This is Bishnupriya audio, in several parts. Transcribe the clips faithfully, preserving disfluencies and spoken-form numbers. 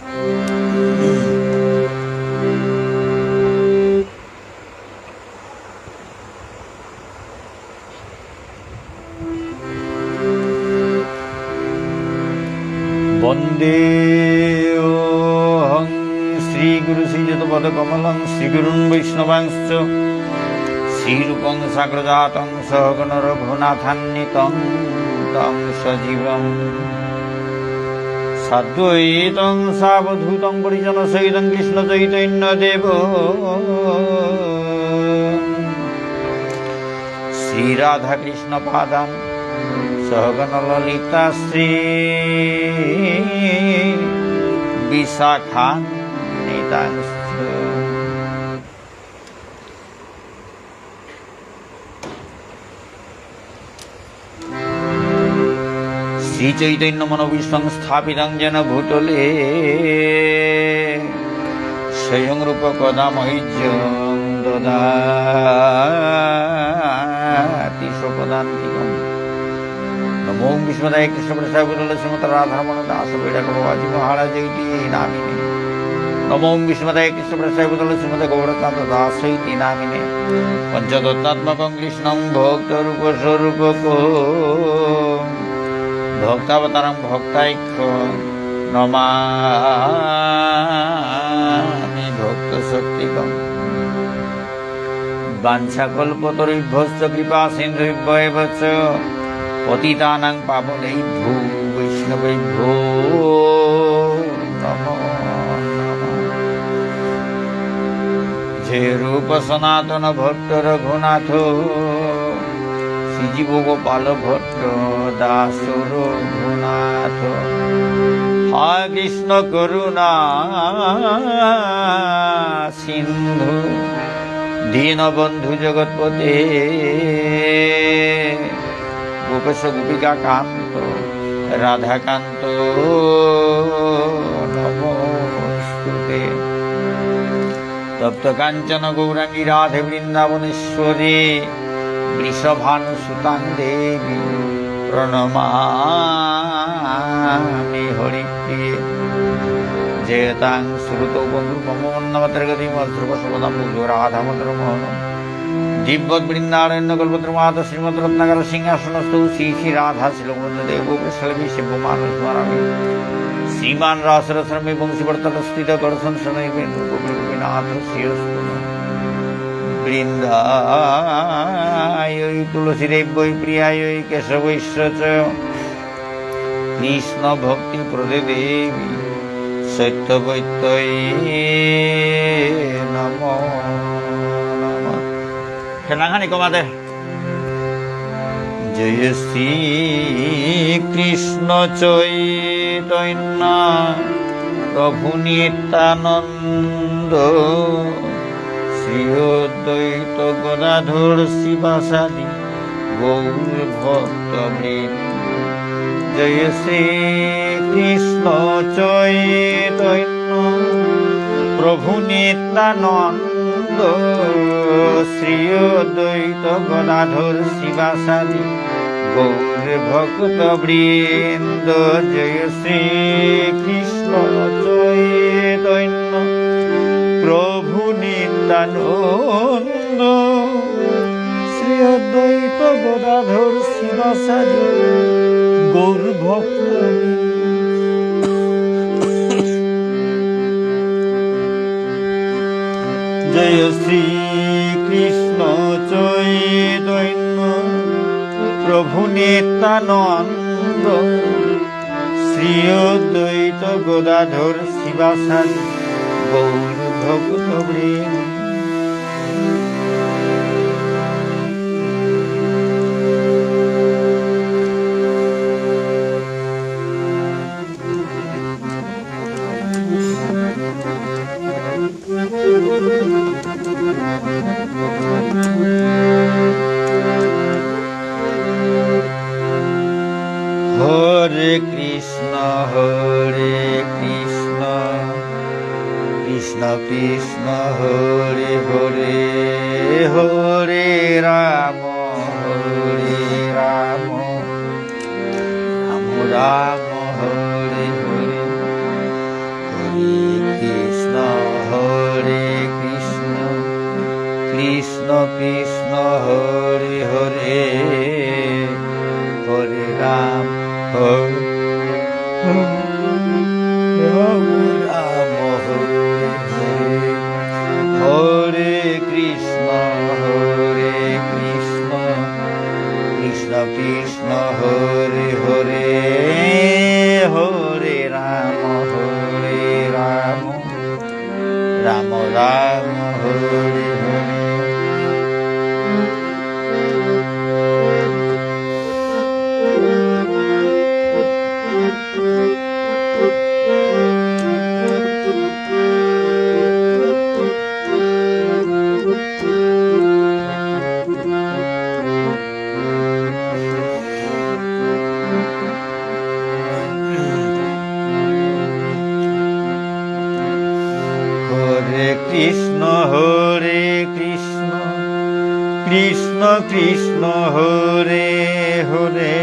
वन्देऽहं श्रीगुरु श्रीयुतपदकमलं श्रीगुरून् वैष्णवांश्च श्रीरूपं साग्रजातं सहगणरघुनाथान्वितं तं सजीवम्। साद्वैतं सावधूतं परिजनसहितं कृष्णचैतन्यदेव श्रीराधाकृष्णपादान् सहगणललिता श्रीविशाखान्वितांश्च। श्रीचैतन्यमनोभीष्टं स्थापितं येन भूतले स्वयं रूप कदा मह्यं ददाति स्वपदान्तिकम्। नमो विष्णुपदाय कृष्णप्रेष्ठाय भूतले श्रीमते राधारमण दास वैराग्य बाबाजी महाराज इति नामिने। नमो विष्णुपदाय कृष्णप्रेष्ठाय भूतले श्रीमते गौरचंद्र दास इति नामिने। पञ्चतत्त्वात्मकं कृष्णं भक्तरूपस्वरूपकम्। भक्तावतारं भक्ताख्यं नमामि भक्तशक्तिकम्। वाञ्छाकल्पतरुभ्यश्च कृपासिन्धुभ्य एव च। पतितानां पावनेभ्यो वैष्णवेभ्यो नमो नमः। जय रूप सनातन भट्ट रघुनाथ, श्रीजीव गोपाल भट्ट दास रघुनाथ। हा कृष्ण करुणा सिन्धु दीनबन्धु जगत्पते। गोपेश गोपिकाकान्त राधाकान्त नमोऽस्तु ते। तप्तकाञ्चनगौराङ्गी राधे वृन्दावनेश्वरी। वृषभानुसुतां देवी प्रणमामि हरिप्रिये। जयतां सुरतौ बन्धुर्मम मन्दमतेर्गतीं। वत्सोऽहं सर्वदा मुग्धो राधामदनमोहनम्। दीव्यद्वृन्दारण्यकल्पद्रुमाधः श्रीमद्रत्नागारसिंहासनस्थौ श्री श्री राधा श्रीलगोविन्ददेवौ प्रेष्ठाभिः सेव्यमानौ स्मरामि। श्रीमान् रासरसारम्भी वंशीवटतटस्थितः। कण्ठस्थः वेणुस्वनैर्गोपीर्गोपीनाथः श्रियस्तु नः। वृन्दायै तुलसीदेव्यै प्रियायै केशवस्य च। कृष्णभक्तिप्रदे देवी सत्यवत्यै नमो नमः। সেনাখানি কমাতে। জয় শ্রীকৃষ্ণ চৈতন্য প্রভু নিত্যানন্দ, শ্রী অদ্বৈত গদাধর শ্রীবাসাদি গৌর ভক্তবৃন্দ। জয় শ্রীকৃষ্ণ চৈতন্য প্রভু নিত্যানন্দ, শ্রী অদ্বৈত গদাধর শ্রীবাসাদি গৌর ভক্তবৃন্দ। জয় শ্রীকৃষ্ণ চৈতন্য প্রভু নিত্যানন্দ, শ্রী অদ্বৈত গদাধর শ্রীবাসাদি গৌর ভক্ত। জয় শ্রীকৃষ্ণ চৈতন্য প্রভু নিত্যানন্দ, শ্রী অদ্বৈত গদাধর শ্রীবাসাদি গৌর ভক্তবৃন্দ। হরে কৃষ্ণ, হরে কৃষ্ণ, কৃষ্ণ কৃষ্ণ, হরে হরে, হরে রাম, হরে রাম, রাম রাম, হরে হরে, হরে রাম হরে হরে। হরে কৃষ্ণ, হরে কৃষ্ণ, কৃষ্ণ কৃষ্ণ, হরে হরে,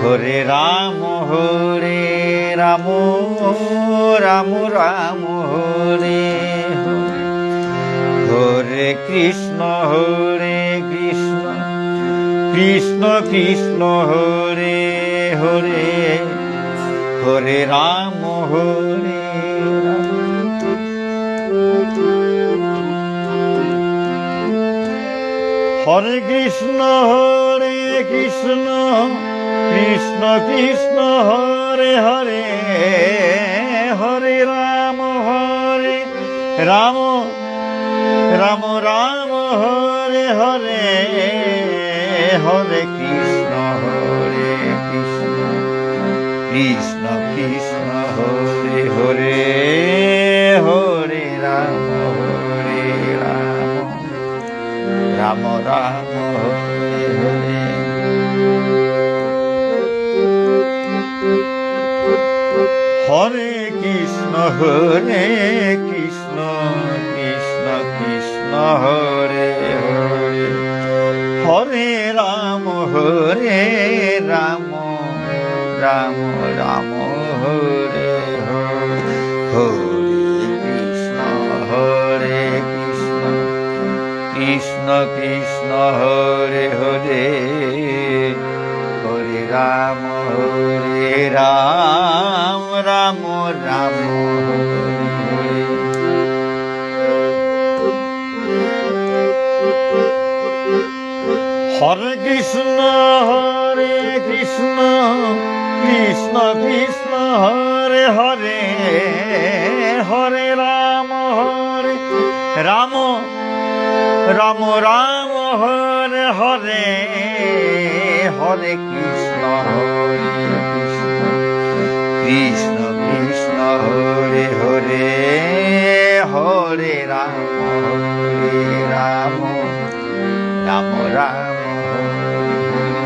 হরে রাম, হরে রাম, রাম রাম, হরে হরে। হরে কৃষ্ণ, হরে কৃষ্ণ, কৃষ্ণ কৃষ্ণ, হরে হরে, হরে রাম, হরে রাম। হরে কৃষ্ণ, হরে কৃষ্ণ, কৃষ্ণ কৃষ্ণ, হরে হরে, হরে রাম, হরে রাম, রাম রাম, হরে হরে, হরে কৃষ্ণ, হরে কৃষ্ণ, কৃষ্ণ কৃষ্ণ, হরে হরে, হরে রাম, হরে রাম, রাম রাম, হরে হরে। হরে কৃষ্ণ, হরে কৃষ্ণ, কৃষ্ণ কৃষ্ণ, হরে হরে। হরে রাম, হরে রাম, রাম রাম, হরে হরে। হরে কৃষ্ণ, হরে কৃষ্ণ, কৃষ্ণ কৃষ্ণ, হরে হরে। হরে রাম, হরে রাম, রাম রাম, হরে হরে। হরে কৃষ্ণ, হরে কৃষ্ণ, কৃষ্ণ কৃষ্ণ, হরে হরে। হরে রাম, হরে রাম, রাম রাম, হরে হরে। হরে কৃষ্ণ, হরে কৃষ্ণ, কৃষ্ণ কৃষ্ণ, হরে হরে। হরে রাম, হরে রাম, রাম রাম, হরে হরে।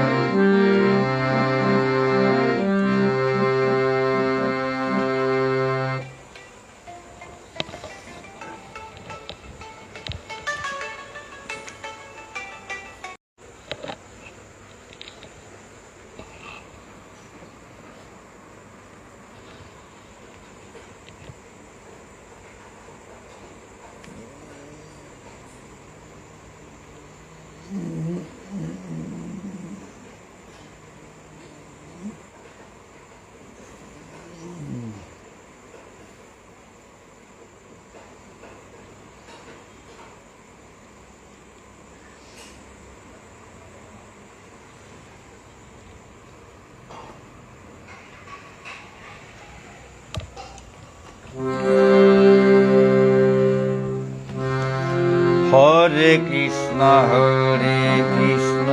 হরে কৃষ্ণ, হরে কৃষ্ণ,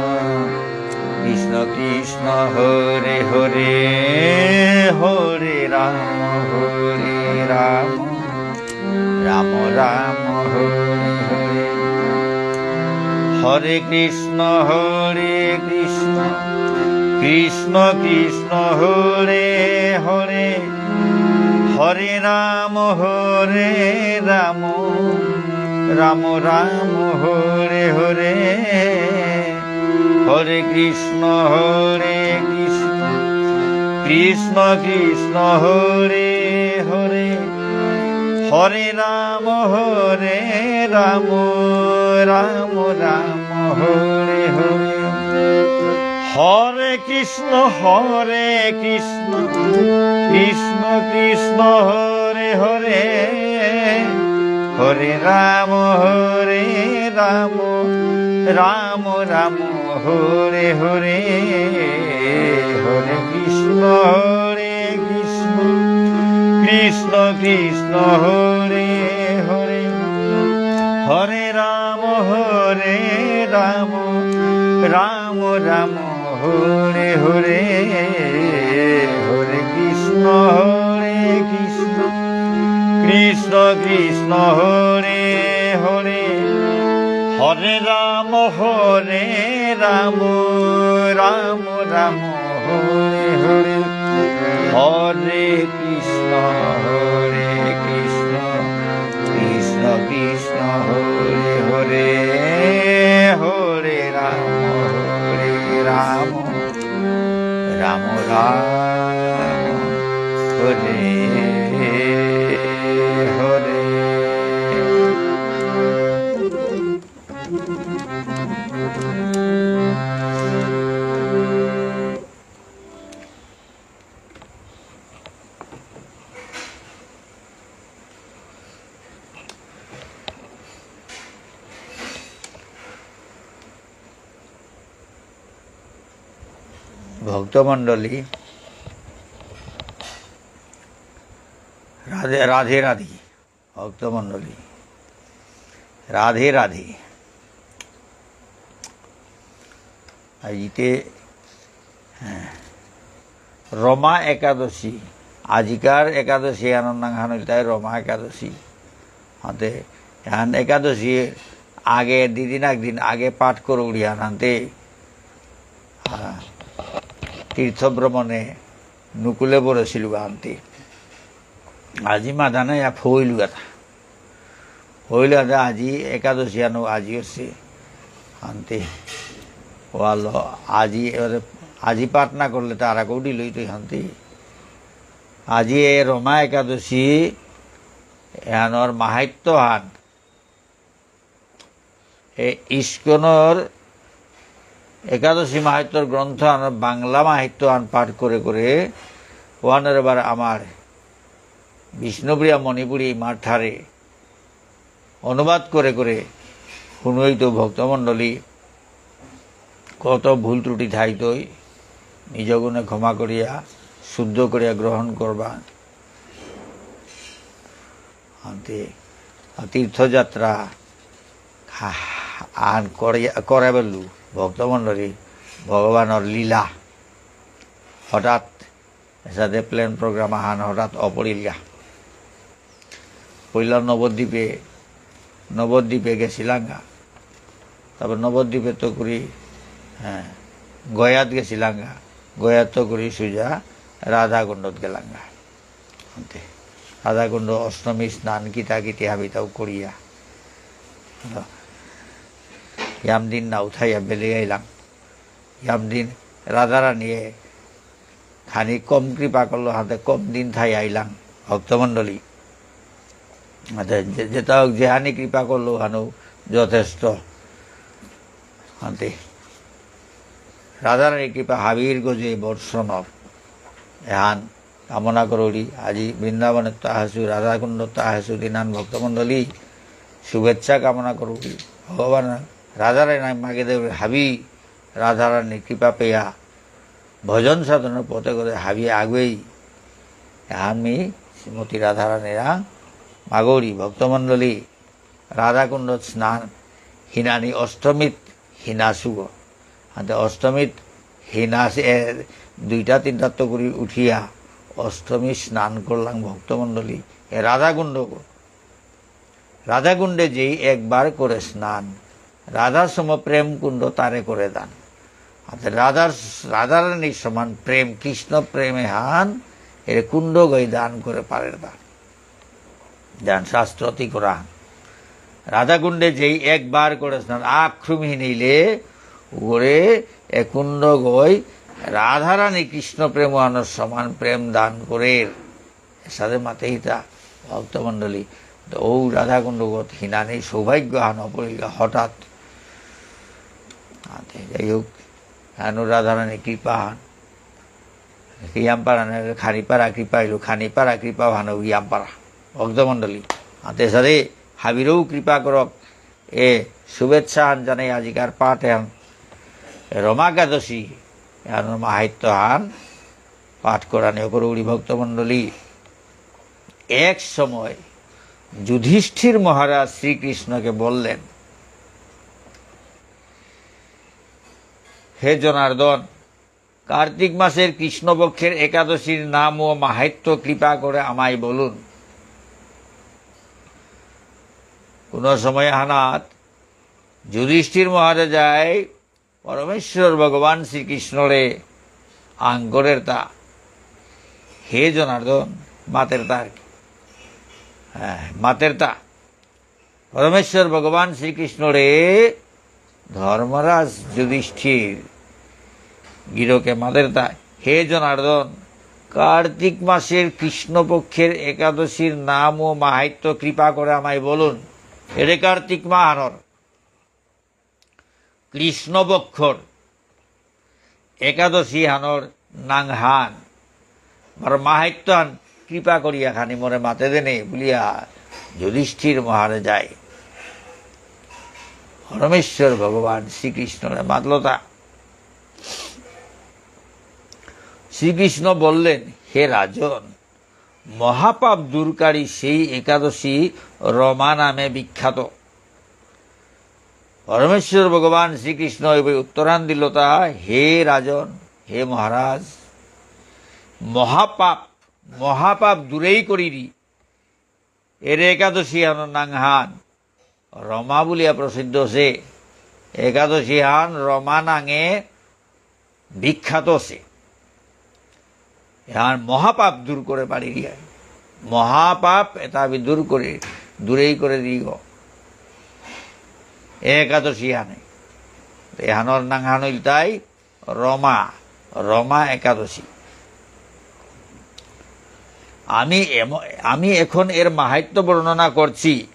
কৃষ্ণ কৃষ্ণ, হরে হরে, হরে রাম, হরে রাম, রাম রাম, হরে হরে। হরে কৃষ্ণ, হরে কৃষ্ণ, কৃষ্ণ কৃষ্ণ, হরে হরে। হরে রাম, হরে রাম, রাম রাম, হরে হরে। হরে কৃষ্ণ, হরে কৃষ্ণ, কৃষ্ণ কৃষ্ণ, হরে হরে। হরে রাম, হরে রাম, রাম রাম, হরে হরে। হরে কৃষ্ণ, হরে কৃষ্ণ, কৃষ্ণ কৃষ্ণ, হরে হরে। হরে রাম, হরে রাম, রাম রাম, হরে হরে। হরে কৃষ্ণ, হরে কৃষ্ণ, কৃষ্ণ কৃষ্ণ, হরে হরে। রাম রাম রাম হরে হরে, হরে কৃষ্ণ হরে কৃষ্ণ, কৃষ্ণ কৃষ্ণ হরে হরে, হরে রাম হরে রাম, রাম রাম হরে হরে, হরে কৃষ্ণ হরে কৃষ্ণ, কৃষ্ণ কৃষ্ণ হরে হরে, হরে রাম হরে রাম, রাম রাম হরে হরে। ভক্তমণ্ডলী, রাধে, রাধে রাধে। ভক্তমণ্ডলী, রাধে রাধে। আজিতে, হ্যাঁ, রমা একাদশী, আজিকার একাদশী আনন্দ নাঙহান ইলতাই রমা একাদশী। হাতে এহান একাদশী আগে, দুদিন একদিন আগে পাঠ করুরিহান হানতে, আহ, তীর্থ ভ্রমণে নুকুলে বরেসিলু হানতে। আজি মাদানা ইয়া ফইলু গাতা। ফইলু গাতা আজি একাদশী আনো আজি হচ্ছে। হানতে। ওয়ালো আজি, এবারে আজি পাঠ না করলে তো আর কেউ দিলই তো হানতে। আজি এ রমা একাদশী এহানর মাহাত্ম্য হান। এ ইস্কনর একাদশী মাহাত্ম্যর গ্রন্থ আন, বাংলা মাহাত্ম্য আন পাঠ করে করে ওয়ানের এবার আমার বিষ্ণুপ্রিয়া মণিপুরী মার ঠারে অনুবাদ করে করে শুনুই তো ভক্তমণ্ডলী কত ভুল ত্রুটি থাইতই নিজ গুণে ক্ষমা করিয়া শুদ্ধ করিয়া গ্রহণ করবা। আনতে তীর্থযাত্রা হা-, আন করে, করে বেলু ভক্তমণ্ডলী ভগবানর লীলা। হঠাৎ এসাদে plan program আহান হঠাৎ অপরিলগা। পইলা নবদ্বীপে, নবদ্বীপে গেছিলাঙ্গা। তারপর নবদ্বীপে তো করি, হ্যাঁ, গয়াত গেছিলাঙ্গা। গয়াত তো করি সুজা রাধাকুণ্ডত গেলাঙ্গা। আনতে রাধাকুণ্ড অষ্টমী স্নান কিতা কিতি হাবিতাও করিয়া। ইয়াম দিন না উঠাইয়া বেলে আইলাম। ইয়াম দিন রাধারানীয়ে খানি কম কৃপা করলো হাতে কম দিন থাই আইলাম ভক্তমণ্ডলী। হাতে যে-, যেটা হোক যেহানি কৃপা করলো হানো যথেষ্ট। হাতে রাধারানীর কৃপা হাবির গজে বর্ষণর। এহান কামনা করুরি। আজি বৃন্দাবনে তো আহেসু, রাধাকুণ্ড তো আহেসু, দিনান ভক্তমণ্ডলী শুভেচ্ছা কামনা করুরি। ভগবান রাধারানী মাগে দেব হাবি রাধারানীর কৃপা পেয়া ভজন সাধনর পথে করে হাবি আগুয়েই। আমি শ্রীমতী রাধারানীরা মাগৌরী ভক্তমণ্ডলী রাধাকুণ্ড স্নান হিনানি অষ্টমীত হিনাসুগ। আনতে অষ্টমীত হিনাসে, এ, দুইটা তিনটা তো করি উঠিয়া অষ্টমী স্নান করলাম ভক্তমণ্ডলী। এ রাধাকুণ্ড, রাধাকুণ্ডে যেই একবার করে স্নান, রাধা সম প্রেম কুণ্ড তারে করে দান। আনতে রাধার, রাধারানীর সমান প্রেম, কৃষ্ণ প্রেমে হান এর কুণ্ড গই দান করে পারে দান। যান শাস্ত্রতি করা। রাধাকুণ্ডে যেই একবার করে স্নান, আক্রুম হিনেইলে উগরে এ কুণ্ড গই রাধারানী কৃষ্ণ প্রেম আনর সমান প্রেম দান করের। এসাদে মাতেহিতা ভক্তমণ্ডলী। তো ও রাধাকুণ্ডগত হিনানি সৌভাগ্য হান অপরিলগা হঠাৎ। আতে যাই হোক, হানু রাধারানী কৃপা হান। ইয়ামপারা না, খানিপারা কৃপা হইল, খানিপারা কৃপা ভানো ইয়ামপারা। ভক্তমণ্ডলী, আতে সাদে হাবিরও কৃপা করক। এ শুভেচ্ছা হান জানাই আজিকার পাঠ হান। রমা একাদশী, হান মাহাত্ম্য হান পাঠ করানি অকরৌড়ি ভক্তমণ্ডলী। এক সময় যুধিষ্ঠির মহারাজ শ্রীকৃষ্ণকে বললেন, হে জনার্দন, কার্তিক মাসের কৃষ্ণপক্ষের একাদশীর নাম ও মাহাত্ম্য কৃপা করে আমায় বলুন। কোনো সময় হানাত যুধিষ্ঠির মহারাজায় পরমেশ্বর ভগবান শ্রীকৃষ্ণরে আঙকরের তা, হে জনার্দন, মাতের তা আর কি। হ্যাঁ, মাতের তা। পরমেশ্বর ভগবান শ্রীকৃষ্ণরে ধর্মরাজ যুধিষ্ঠির গিরকে মাতের তা, হে জনার্দন, কার্তিক মাসের কৃষ্ণপক্ষের একাদশীর নাম ও মাহাত্ম্য কৃপা করে আমায় বলুন। এরে কার্তিক মাহানর কৃষ্ণপক্ষর একাদশী হানর নাঙহান, বারো মাহাত্ম্যহান কৃপা করিয়া খানি মোরে মাতে দেনে বুলিয়া যুধিষ্ঠির মহারাজায় পরমেশ্বর ভগবান শ্রীকৃষ্ণরে মাতলতা। শ্রীকৃষ্ণ বললেন, হে রাজন, মহাপাপ দূরকারী সেই একাদশী রমা নামে বিখ্যাত। পরমেশ্বর ভগবান শ্রীকৃষ্ণ এবে উত্তরান দিলতা, হে রাজন, হে মহারাজ, মহাপাপ, মহাপাপ দূরেই করিরি এরে একাদশী হানর নাঙহান রমা বুলিয়া প্রসিদ্ধ আছে। একাদশী হান রমা নাঙে বিখ্যাত আছে। এহান মহাপাপ দূর করে পারিরিয়া। মহাপাপ এটা আমি দূর করে, দূরেই করে দিব। একাদশী হানে। এহানর নাঙহান ইলতাই রমা, রমা একাদশী। আমি এম-, আমি এখন এর মাহাত্ম্য বর্ণনা করছি,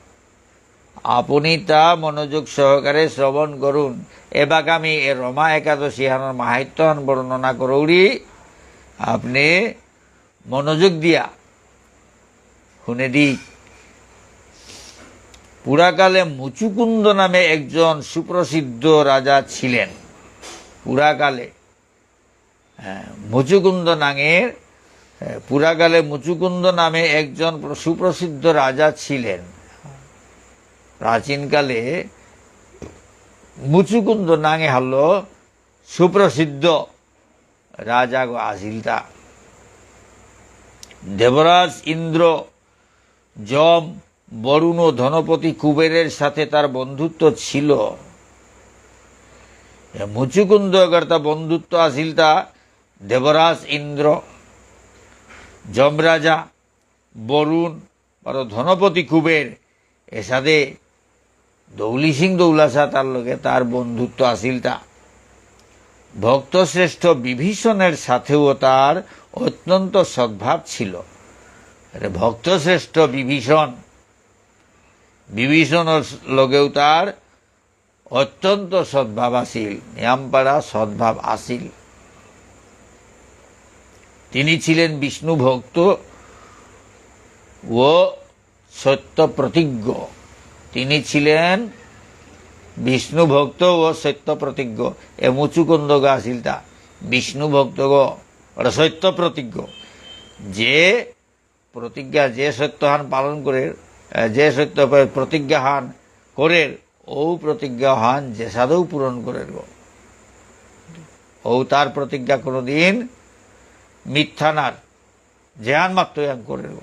আপনি তা মনোযোগ সহকারে শ্রবণ করুন। এবাকা আমি এ রমা একাদশী হানর মাহাত্ম্যহান বর্ণনা করৌরি, আপনি মনোযোগ দিয়া হুনে দি। পুরাকালে মুচুকুন্দ নামে একজন সুপ্রসিদ্ধ রাজা ছিলেন। পুরাকালে, হ্যাঁ, মুচুকুন্দ নাঙের, হ্যাঁ, পুরাকালে মুচুকুন্দ নামে একজন প্র-, সুপ্রসিদ্ধ রাজা ছিলেন। প্রাচীনকালে মুচুকুন্দ নাঙে হালো সুপ্রসিদ্ধ রাজাগ আসিলতা। দেবরাজ ইন্দ্র, যম, বরুণ ও ধনপতি কুবেরের সাথে তার বন্ধুত্ব ছিল। এ মুচুকুন্দ এগারতা বন্ধুত্ব আসিলতা দেবরাজ ইন্দ্র, যমরাজা, বরুণ, বারো ধনপতি কুবের, এসাদে দৌলি সিং দৌলাসা তার লগে তার বন্ধুত্ব আসিলতা। ভক্তশ্রেষ্ঠ বিভীষণের সাথেও তার অত্যন্ত সদ্ভাব ছিল। আরে ভক্তশ্রেষ্ঠ বিভীষণ, বিভীষণর লগেও তার অত্যন্ত সদ্ভাব আসিল, নিয়ামপাড়া সদ্ভাব আসিল। তিনি ছিলেন বিষ্ণু ভক্ত ও সত্য প্রতিজ্ঞ। তিনি ছিলেন বিষ্ণু ভক্ত ও সত্য প্রতিজ্ঞ। এ মুচুকুন্দগ আসিলতা বিষ্ণু ভক্তগ, ওরা সত্য প্রতিজ্ঞ। যে প্রতিজ্ঞা, যে সত্যহান পালন করে, এ, যে সত্য প্র-, প্রতিজ্ঞাহান করের, ও প্রতিজ্ঞাহান যেসাদেও পূরণ করের গো। ও তার প্রতিজ্ঞা কোনোদিন মিথ্যা নার, যেহান মাত্র ইয়ান করের গো।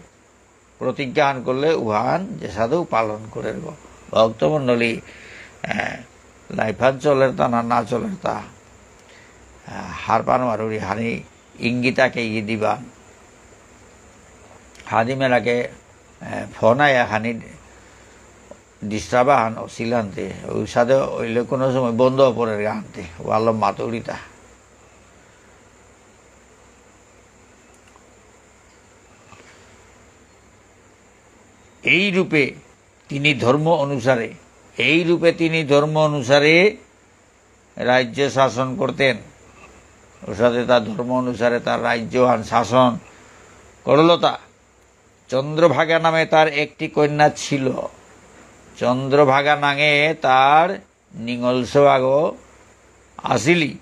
প্রতিজ্ঞাহান করলে উহান যেসাদেও পালন করের গো। ভক্তমণ্ডলী, এ, লাইফহান চলের তা না, না চলের তা, এ, হারপান মারুরি হানি ইঙ্গিতাকে ই দিবা। হাদি মেলাকে, এ, ফোন আয়া খানি disturb আহান অসিলান্তে, ওই সাথে ওইলে কোনো সময় বন্ধ পড়ে আনতে, ওয়ালো মাতুরিতা। এই রূপে তিনি ধর্ম অনুসারে, এই রূপে তিনি ধর্ম অনুসারে রাজ্য শাসন করতেন। ওসাদে তার ধর্ম অনুসারে তার রাজ্যহান শাসন করলতা। চন্দ্রভাগা নামে তার একটি কন্যা ছিল। চন্দ্রভাগা নাঙে তার নিঙলসেবাগ আসিলি।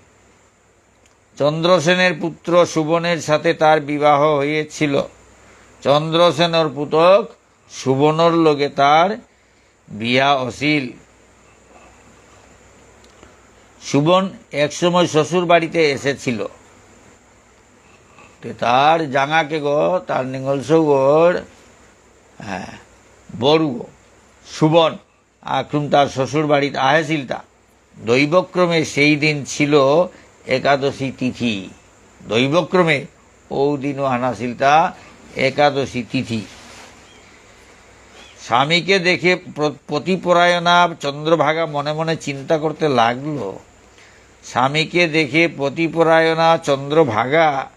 চন্দ্রসেনের পুত্র সুবনের সাথে তার বিবাহ হয়েছিল। চন্দ্রসেনর পুতক সুবনর লগে তার বিয়া অসিল। সুবন এক সময় শ্বশুর বাড়িতে এসেছিল। তে তার জাঙাক এগো, তার নিঙল সৌগর, হ্যাঁ, বরুগো, সুবন, আক্রুম তার শ্বশুর বাড়িত আহেসিলতা। দৈবক্রমে সেই দিন ছিল একাদশী তিথি। দৈবক্রমে ঔ দিন অহান আসিলতা একাদশী তিথি। স্বামীকে দেখে প্র-, পতিপরায়ণা চন্দ্রভাগা মনে মনে চিন্তা করতে লাগলো। স্বামীকে দেখে পতিপরায়ণা চন্দ্রভাগা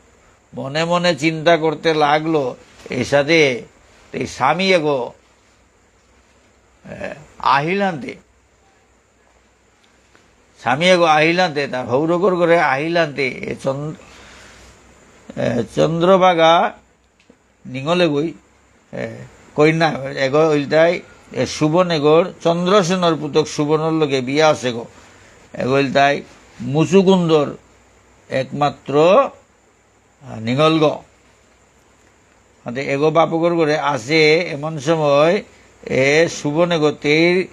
মনে মনে চিন্তা করতে লাগলো, এসাদে তে স্বামী এগো, এ, আহিলান্তে। স্বামী এগো আহিলান্তে, তার হৌরকর করে আহিলান্তে, এ চন্দ্র-, এ চন্দ্রভাগা নিঙল এগই, এ, কন্যা, এগো ইলতাই, এ, সুবন এগোর, চন্দ্রসেনর পুতক সুবনর লগে বিয়া আছে গো। এগো ইলতাই মুচুকুন্দর একমাত্র, আ, নিঙল গো। হাতে এগো বাপকর ঘরে আছে এমন সময় এ সুবন এগো তেইর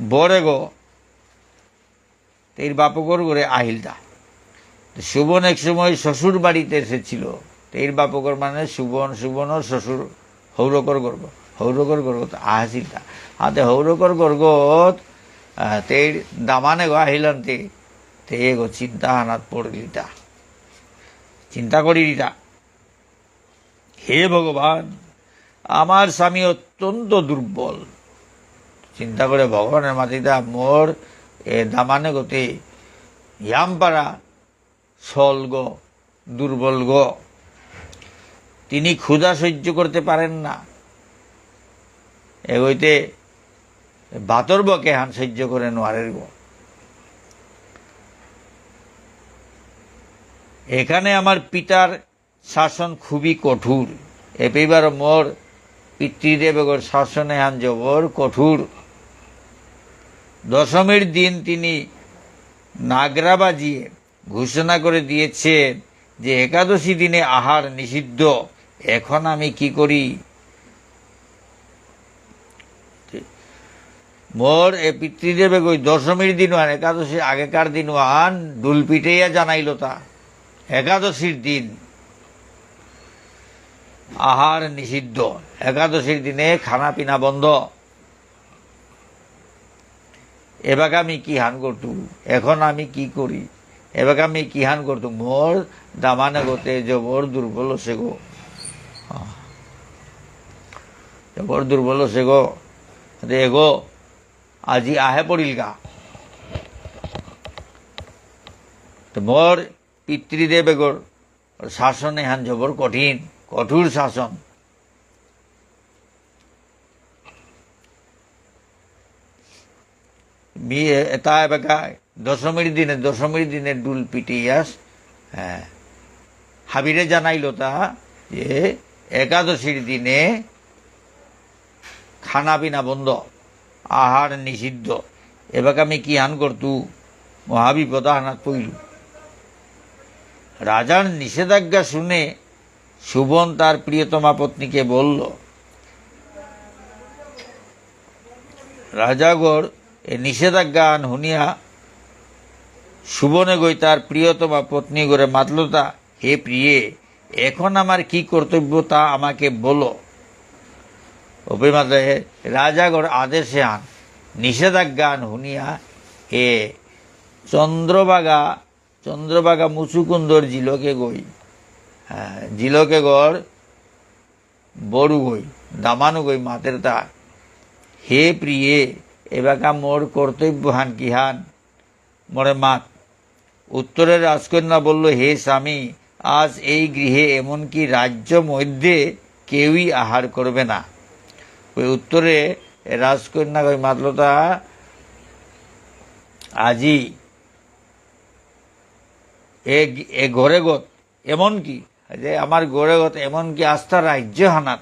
বর এগো তেইর বাপকর ঘরে আহিলতা। তো সুবন এক সময় শ্বশুর বাড়িতে এসেছিল। তেইর বাপকর মানে সুবন, সুবনর শ্বশুর হৌরকর গর্গ, হৌরকর গর্গত আহিলতা। হাতে হৌরকর গর্গত, আহ, তেইর দামান এগো আহিলান্তে, তেই এগো চিন্তা হানাত পড়িলিতা। চিন্তা করিলিতা। হে ভগবান, আমার স্বামী অত্যন্ত দুর্বল। চিন্তা করে ভগবানরে মাতিতা, মোর এ দামান এগোতে ইয়াম পারা সলগ, দুর্বলগ। তিনি ক্ষুধা সহ্য করতে পারেন না। এগোইতে ভাতর বকেহান সহ্য করে নোয়ারের গো। এখানে আমার পিতার শাসন খুবই কঠোর। এপেইবার মোর পিতৃদেব এগোর শাসন এহান জবর কঠোর। দশমীর দিন তিনি নাগরা বাজিয়ে ঘোষণা করে দিয়েছেন যে একাদশী দিনে আহার নিষিদ্ধ। এখন আমি কি করি? মোর এ পিতৃদেব এগোই দশমীর দিন আন, একাদশীর আগেকার দিন আন, ডুল পিটেইয়া জানাইলতা। একাদশীর দিন আহার নিষিদ্ধ, একাদশীর দিনে খানা পিনা বন্ধ। এবাকা আমি কিহান করতু? এখন আমি কি করি? এবাকা আমি কিহান করতু? মোর দামান এগোতে জবর দুর্বল আছে গো। আহ। জবর দুর্বল আছে গো। দে গো, আজি আহে পড়িলগা। তো মোর পিতৃদেব এগোর শাসন এহান জবর কঠিন, কঠোর শাসন। মি-, এতা এবাকা দশমীর দিনে, দশমীর দিনে ডুল পিটিয়াস, হ্যাঁ, হাবিরে জানাইলতা যে একাদশীর দিনে খানা পিনা বন্ধ, আহার নিষিদ্ধ। এবাকা আমি কিহান করতু? মহাবিপদ আহানাত পইলু। রাজার নিষেধাজ্ঞা শুনে সুবন তার প্রিয়তমা পত্নীকে বলল। রাজাগর এ নিষেধাজ্ঞা আন শুনিয়া সুবনে গই তার প্রিয়তমা পত্নী গরে মাতলতা, "হে প্রিয়ে, এখন আমার কি কর্তব্য তা আমাকে বলো।" ওপে মাতলে রাজাগর আদেশে আন নিষেধাজ্ঞা আন শুনিয়া এ চন্দ্রভাগা চন্দ্রভাগা মুচুকুন্দর জিলকে গই, হ্যাঁ, জিলকে গর বড়ু গই, দামানু গই মাতের তা, "হে প্রিয়ে, এবাকা মোর কর্তব্য হান কি হান? মোরে মাত।" উত্তরে রাজকন্যা বলল, "হে স্বামী, আজ এই গৃহে এমনকি রাজ্য মধ্যে কেউই আহার করবে না।" ওই উত্তরে রাজকন্যা গই মাতলতা, "আজি এ, এ ঘরে গত, এমনকি, যে আমার ঘরে গত, এমনকি আস্থা রাজ্য হানাত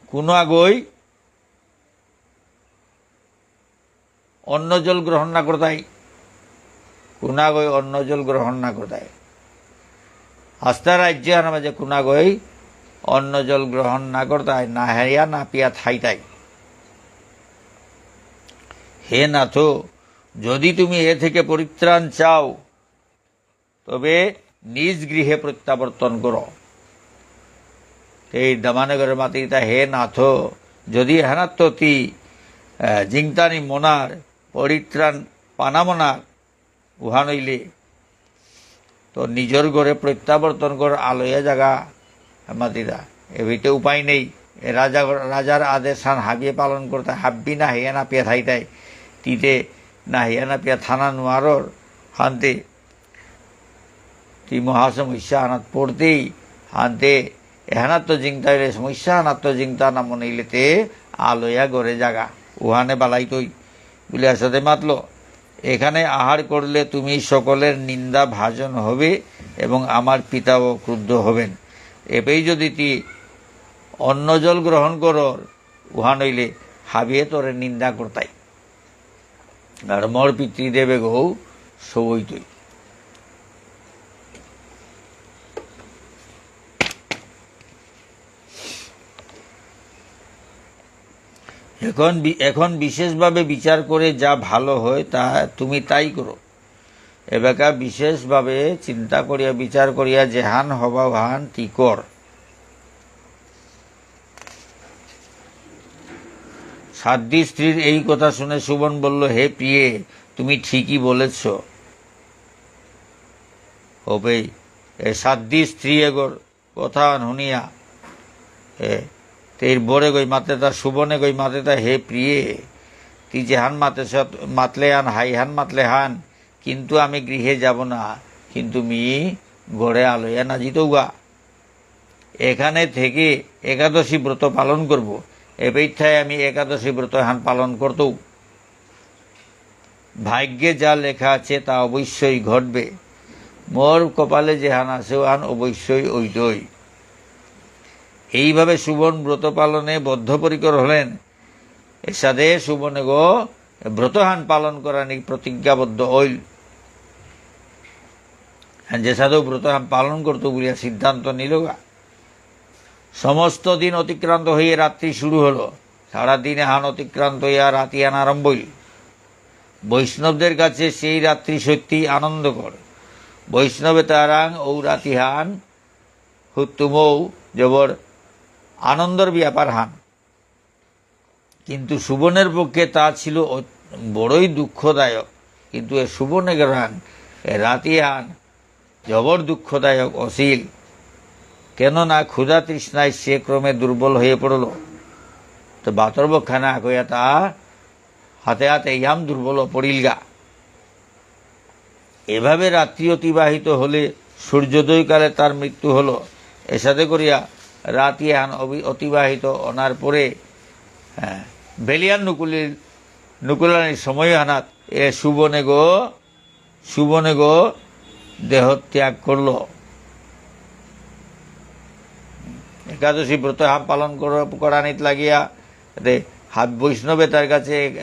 কোনো আগই অন্ন জল গ্রহণ না করতাই, কোনো আগই অন্ন জল গ্রহণ না করতাই। আস্থা রাজ্য হানার মাঝে কোনো আগই অন্ন জল গ্রহণ না করতাই, না হেয়া না পিয়া থাইতাই।" হে নাথ, যদি তুমি এ থেকে পরিত্রাণ চাও, তবে নিজ গৃহে প্রত্যাবর্তন করো। এই দামানগরে মাতিতা, হে নাথ, যদি এহানাত্ত তি, আহ, জিংতানি মনার, পরিত্রাণ পানা মনার, উহান হইলে তো নিজর ঘরে প্রত্যাবর্তন কর, আলয়া জাগা মাতিতা। এবিতে উপায় নেই। এ রাজা, রাজার আদেশ হান হাবিয়ে পালন করতে, হাব্বি না হেয়া না পিয়া থাইতাই। তিতে না হেয়া না পিয়া থানা নোয়ারর, হানতে তি মহাসমস্যা হানাত পড়তেই, হানতে এহানাত্ত জিংতা হইলে সমস্যা হানাত্ত জিংতা না মনে হইলে তে আলয়া ঘরে জাগা। উহানে বালাইতই। বুলিয়া সাথে মাতলো, এখানে আহার করলে তুমি সকলের নিন্দা ভাজন হবে এবং আমার পিতাও ক্রুদ্ধ হবেন। এপেই যদি তি অন্ন জল গ্রহণ করর, উহান হইলে হাবিয়ে তোরে নিন্দা করতাই। আর মোর পিতৃদেবে গৌ সবইতই। এখন বি-, এখন বিশেষভাবে বিচার করে যা ভালো হয় তা তুমি তাই করো। এবাকা বিশেষভাবে চিন্তা করিয়া, বিচার করিয়া যেহান হবা ওহান তি কর। সাধ্বী স্ত্রীর এই কথা শুনে সুবন বলল, হে প্রিয়ে, তুমি ঠিকই বলেছ। হবেই, এ সাধ্বী স্ত্রী এগর কথা হুনিয়া, এ, তেইর বরে গই মাতেতা, সুবনে গই মাতেতা, হে প্রিয়ে, তি যেহান মাতেছ, মাতলে হান, হাইহান মাতলে হান, কিন্তু আমি গৃহে যাব না, কিন্তু মি ঘরে আলয়া না জিতৌগা। এখানে থেকে একাদশী ব্রত পালন করব। এপেক্ষায় আমি একাদশী ব্রত হান পালন করতৌ। ভাগ্যে যা লেখা আছে তা অবশ্যই ঘটবে। মোর কপালে যেহান আছে ওহান অবশ্যই ওইতই। এইভাবে সুবন ব্রত পালনে বদ্ধপরিকর হলেন। এসাদে সুবনেগো ব্রতহান পালন করানি প্রতিজ্ঞাবদ্ধ হইল। আর যেসাদে ব্রতহান পালন করতো বলিয়া সিদ্ধান্ত নিলগা। সমস্ত দিন অতিক্রান্ত হয়ে রাত্রি শুরু হলো। সারা দিন এহান অতিক্রান্ত হইয়া রাতি আন আরম্ভ হইল। বৈষ্ণবদের কাছে সেই রাত্রি সত্যিই আনন্দকর। বৈষ্ণবে তারাং ও রাতিহান হুত্তুমৌ জবর আনন্দর ব্যাপার হান। কিন্তু সুবনের পক্ষে তা ছিল অ-, বড়ই দুঃখদায়ক। কিন্তু এ সুবনে গরাং এ রাতিহান জবর দুঃখদায়ক অসিল। কেননা ক্ষুধা তৃষ্ণায় সে ক্রমে দুর্বল হয়ে পড়ল। তো বাতর বক্ষানা কইয়া তা হাতে হাতে ইয়াম দুর্বল পড়িলগা। এভাবে রাত্রি অতিবাহিত হলে সূর্যোদয়কালে তার মৃত্যু হলো। এসাদে করিয়া রাতি এহান অবি-, অতিবাহিত অনার পরে, হ্যাঁ, বেলিয়ান নুকুলিল, নুকুলানির সময় হানাত এ সুবনেগো, সুবনেগো দেহ ত্যাগ করল। একাদশী ব্রত হাম পালন কর-, করানিত লাগিয়া তে হাত বৈষ্ণবে তার কাছে,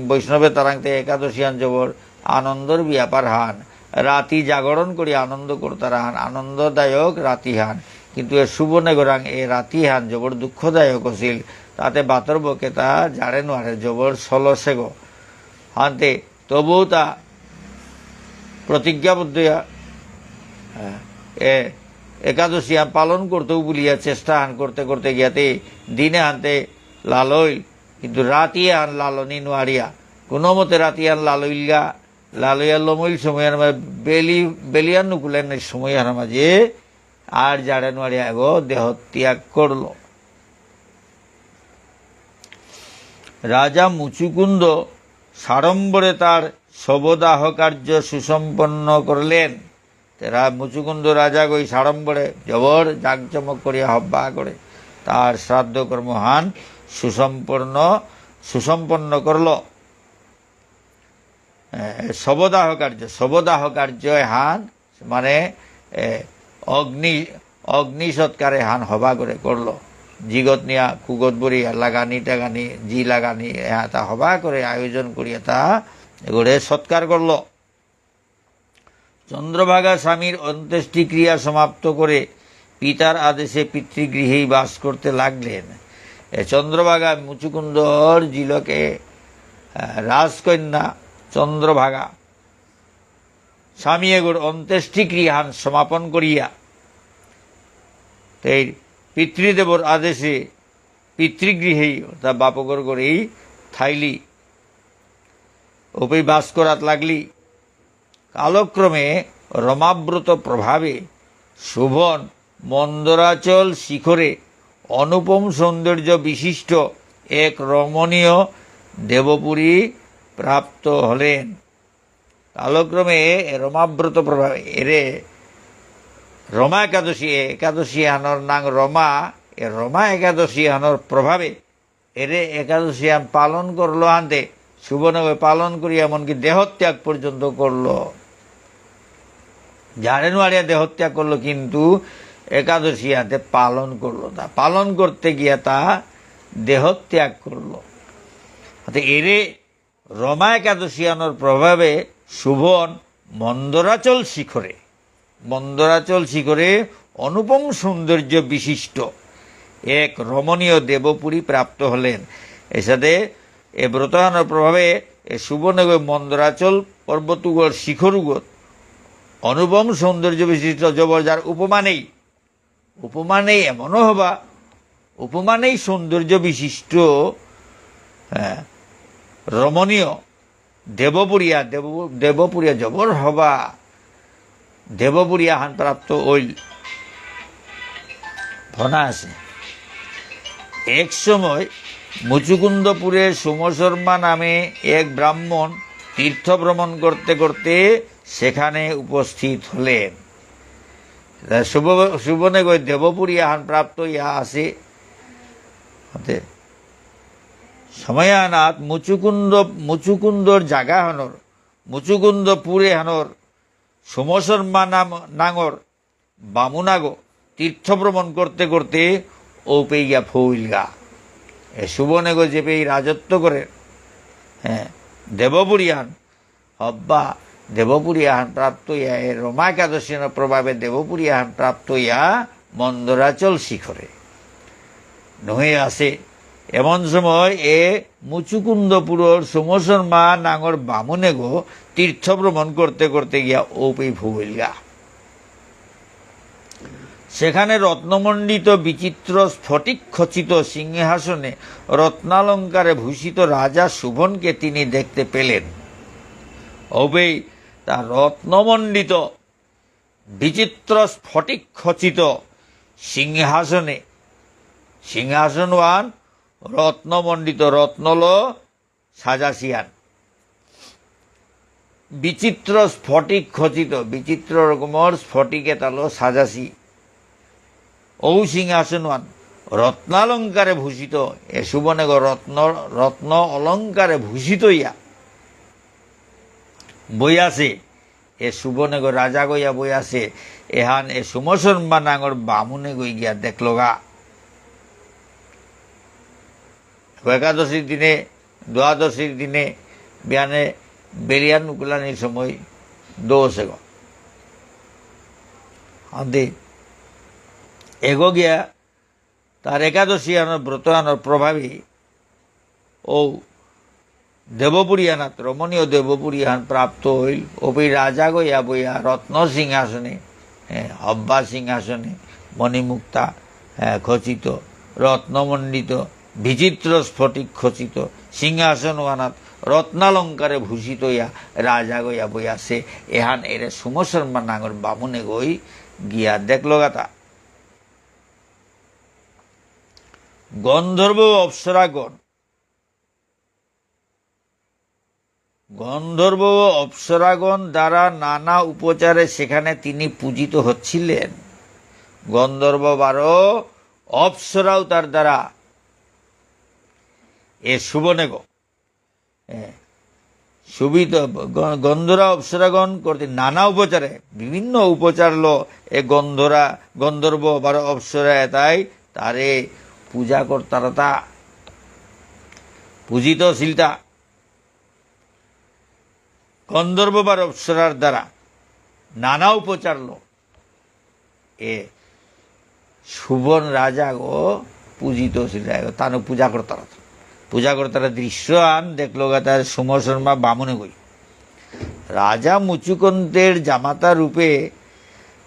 বৈষ্ণবে তারাংতে একাদশী হান জবর আনন্দর ব্যাপার হান। রাতি জাগরণ করি আনন্দ করতারা হান, আনন্দদায়ক রাতি হান। কিন্তু এ সুবনে গরাং এ রাতি হান জবর দুঃখদায়ক আছিল। তাতে বাতর বকে তা জারে নোয়ারে জবর সলসেগো। হানতে তবুও তা প্রতিজ্ঞাবদ্ধ হইয়া, আহ, এ একাদশী হান পালন করতেও বলিয়া চেষ্টা হান করতে করতে গিয়াতে দিনে হানতে লালইল, কিন্তু রাতি হান লালনি নোয়ারিয়া, কোনো মতে রাতি হান লালইলগা, লালইয়া লমইল সময় হান মাঝে বেলি, বেলিয়ান নুকুলেন সময় হান মাঝে আর জাড়ে নোয়ারিয়া এগো দেহ ত্যাগ করল। রাজা মুচুকুন্দ সাড়ম্বরে তার শবদাহ কার্য সুসম্পন্ন করলেন। তে রা-, মুচুকুন্দ রাজা গই সাড়ম্বরে জবর জাঁকজমক করিয়া হব্বা করে তার শ্রাদ্ধ কর্মহান সুসম্পন্ন, সুসম্পন্ন করল। এ, শবদাহ কার্য, শবদাহ কার্য এহান মানে, এ, অগ্নি, অগ্নি সৎকার এহান হবা করে করল। জিগত নিয়া কুগত বরিয়া লাগানি টাগানি, জি লাগানি, এহাতা হবা করে আয়োজন করিয়া তা এগোরে সৎকার করল। চন্দ্রভাগা স্বামীর অন্ত্যেষ্টিক্রিয়া সমাপ্ত করে পিতার আদেশে পিতৃগৃহেই বাস করতে লাগলেন। এ চন্দ্রভাগা মুচুকুন্দর জিলকে, আহ, রাজকন্যা চন্দ্রভাগা স্বামী এগোর অন্ত্যেষ্টিক্রিয়াহান সমাপন করিয়া তেই পিতৃদেবর আদেশে পিতৃগৃহেই অর্থাৎ বাপকর ঘরেই থাইলি। ওপেই বাস করাত লাগলি। কালক্রমে রমাব্রত প্রভাবে শোভন মন্দরাচল শিখরে অনুপম সৌন্দর্য বিশিষ্ট এক রমণীয় দেবপুরী প্রাপ্ত হলেন। কালক্রমে এ রমাব্রত প্রভাবে এরে রমা একাদশী, এ একাদশী হানর নাঙ রমা, এ রমা একাদশী হানর প্রভাবে এরে একাদশী হান পালন করলো হানতে, সুবর্ণগই পালন করিয়া এমনকি দেহত্যাগ পর্যন্ত করলো। জানে নুয়ারিয়া দেহত্যাগ করলো, কিন্তু একাদশী হাতে পালন করলো। তা পালন করতে গিয়া তা দেহত্যাগ করলো। হাতে এরে রমা একাদশী হানর প্রভাবে শোভন মন্দরাচল শিখরে মন্দরাচল শিখরে অনুপম সৌন্দর্য বিশিষ্ট এক রমণীয় দেবপুরী প্রাপ্ত হলেন। এসাদে এ ব্রতহানর প্রভাবে এ সুবর্ণগই মন্দরাচল পর্বতগর শিখরগত অনুপম সৌন্দর্য বিশিষ্ট জবর, যার উপমা নেই। উপমা নেই এমনও হবা, উপমা নেই সৌন্দর্য বিশিষ্ট, হ্যাঁ, রমণীয় দেবপুরিয়া, দেব-, দেবপুরিয়া জবর হবা, দেবপুরিয়া হান প্রাপ্ত অইল। ভনা আছে। এক সময় মুচুকুন্দপুরে সোম শর্মা নামে এক ব্রাহ্মণ তীর্থ ভ্রমণ করতে করতে সেখানে উপস্থিত হলেন। তা সুব-, সুবর্ণগই দেবপুরিয়া হান প্রাপ্ত ইয়া আছে। হতে সময়হানাত মুচুকুন্দ, মুচুকুন্দর জাগাহানর, মুচুকুন্দপুর এহানর সোম শর্মা নাম, নাঙর বামুনাগো তীর্থ ভ্রমণ করতে করতে ঔপে গিয়া ফৌলগা। এ সুবর্ণগই যেপেই রাজত্ব করে, হ্যাঁ, দেবপুরিয়ান, হব্বা দেবপুরিয়াহান প্রাপ্ত ইয়া, এ রমা একাদশীর প্রভাবে দেবপুরিয়াহান প্রাপ্ত ইয়া মন্দরাচল শিখরে। নহে আছে। এমন সময় এ মুচুকুন্দপুরর সোম শর্মা নাঙর বামুনেগো তীর্থ ভ্রমণ করতে করতে গিয়া ঔপেই ফৌলগা। সেখানে রত্নমণ্ডিত বিচিত্র স্ফটিক খচিত সিংহাসনে রত্নালঙ্কারে ভূষিত রাজা শোভনকে তিনি দেখতে পেলেন। ঔপেই তা রত্নমণ্ডিত বিচিত্র স্ফটিক খচিত সিংহাসনে, সিংহাসনহান রত্নমণ্ডিত, রত্নলো সাজাসিয়ান। বিচিত্র স্ফটিক খচিত, বিচিত্র রকমর স্ফটিক এতালো সাজাসি। ঔ সিংহাসনহান রত্নালঙ্কারে ভূষিত, এ সুবর্ণগ রত্ন, রত্ন অলঙ্কারে ভূষিত ইয়া বই আছে। এ সুবর্ণগ রাজাগ ইয়া বই আছে। এহান এ সোম শর্মা নাঙর বামুনেগই গিয়া দেখলগা। একাদশীর দিনে, দ্বাদশীর দিনে বিয়ানে বেলিয়ান উকুলানির সময় দোষ এগো। আদে এগো গিয়া তার একাদশী আনর ব্রত আনর প্রভাবে ও দেবপুরী আনাত, রমণীয় দেবপুরী আন প্রাপ্ত হইল। ওপি রাজাগ ইয়া বইয়া রত্ন সিংহাসনে, হ্যাঁ, হব্বা সিংহাসনে, মণিমুক্তা, হ্যাঁ, খচিত, রত্নমণ্ডিত, বিচিত্র স্ফটিক খচিত সিংহাসন আনাত রত্নালঙ্কারে ভূষিত ইয়া রাজাগ ইয়া বইয়া সে এহান এরে সোম শর্মা নাঙর বামুনেগই গিয়া দেখলগাতা। গন্ধর্ব অপ্সরাগণ, গন্ধর্ব অপ্সরাগণ দ্বারা নানা উপচারে সেখানে তিনি পূজিত হচ্ছিলেন। গন্ধর্ব বারো অপ্সরাও তার দ্বারা এ সুবনেগ এ, সুবিধ গ-, গন্ধরা অপ্সরাগণ করতে নানা উপচারে, বিভিন্ন উপচারলো এ গন্ধরা, গন্ধর্ব বারো অপ্সরা এতাই তারে পূজা করতারতা, পূজিত শিলতা। গন্ধর্ব বারো অপ্সরার দ্বারা নানা উপচারলো এ সুবন রাজাগ পূজিত শিলতা, তানু পূজা করতারা। পূজা করতারা দৃশ্য আন দেখলগা তার সোম শর্মা বামুনেগই। রাজা মুচুকুন্দের জামাতা রূপে,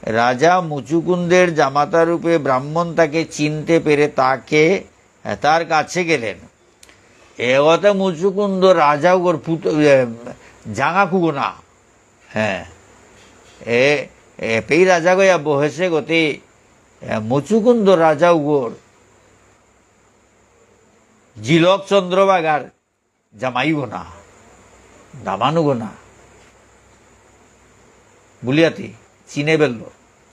রাজা মুচুকুন্দের জামাতা রূপে ব্রাহ্মণ তাকে চিনতে পেরে তাকে, তার কাছে গেলেন। এগতে মুচুকুন্দ রাজাগর পুত-, এ, জাঙা কুগনা। হ্যাঁ। এ, এপেই রাজাগ ইয়া বহেসে গতে, এ, মুচুকুন্দ রাজাগর জিলক চন্দ্রভাগার জামাইগ না, দামানগ না। বুলিয়াতি চিনে বেলল।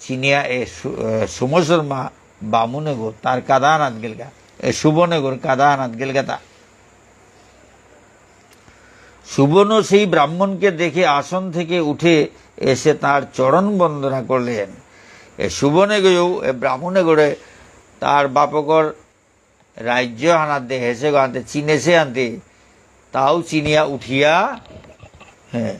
চিনিয়া এ সু-, এ সুমশর্মা বামুনেগো তার কাদাহানাত গেলগা। এ সুবনেগর কাদাহানাত গেলগা তা। সুবনও সেই ব্রাহ্মণকে দেখে আসন থেকে উঠে এসে তার চরণ বন্দনা করলেন। এ সুবনেগো এ ব্রাহ্মণেগরে তার বাপকর রাজ্য হানাত দেহেসে গো আনতে চিনেসে আনতে, তাও চিনিয়া উঠিয়া, হ্যাঁ,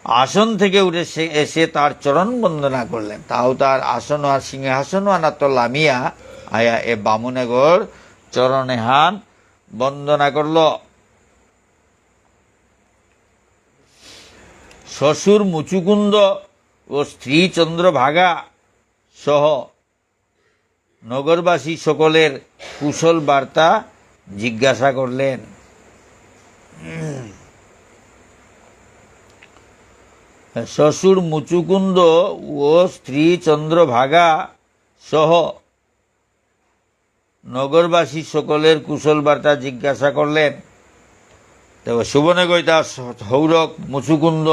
আসন থেকে উঠে সে, এসে তার চরণ বন্দনা করলেন। তাও তার আসন আর সিংহাসন আনাত লামিয়া আয়া এ বামুনেগর চরণেহান বন্দনা করল। শ্বশুর মুচুকুন্দ ও স্ত্রী চন্দ্রভাগা সহ নগরবাসী সকলের কুশল বার্তা জিজ্ঞাসা করলেন। শ্বশুর মুচুকুন্দ ও স্ত্রী চন্দ্রভাগা সহ নগরবাসী সকলের কুশল বার্তা জিজ্ঞাসা করলেন। তবে সুবনে গইতা হৌরক মুচুকুন্দ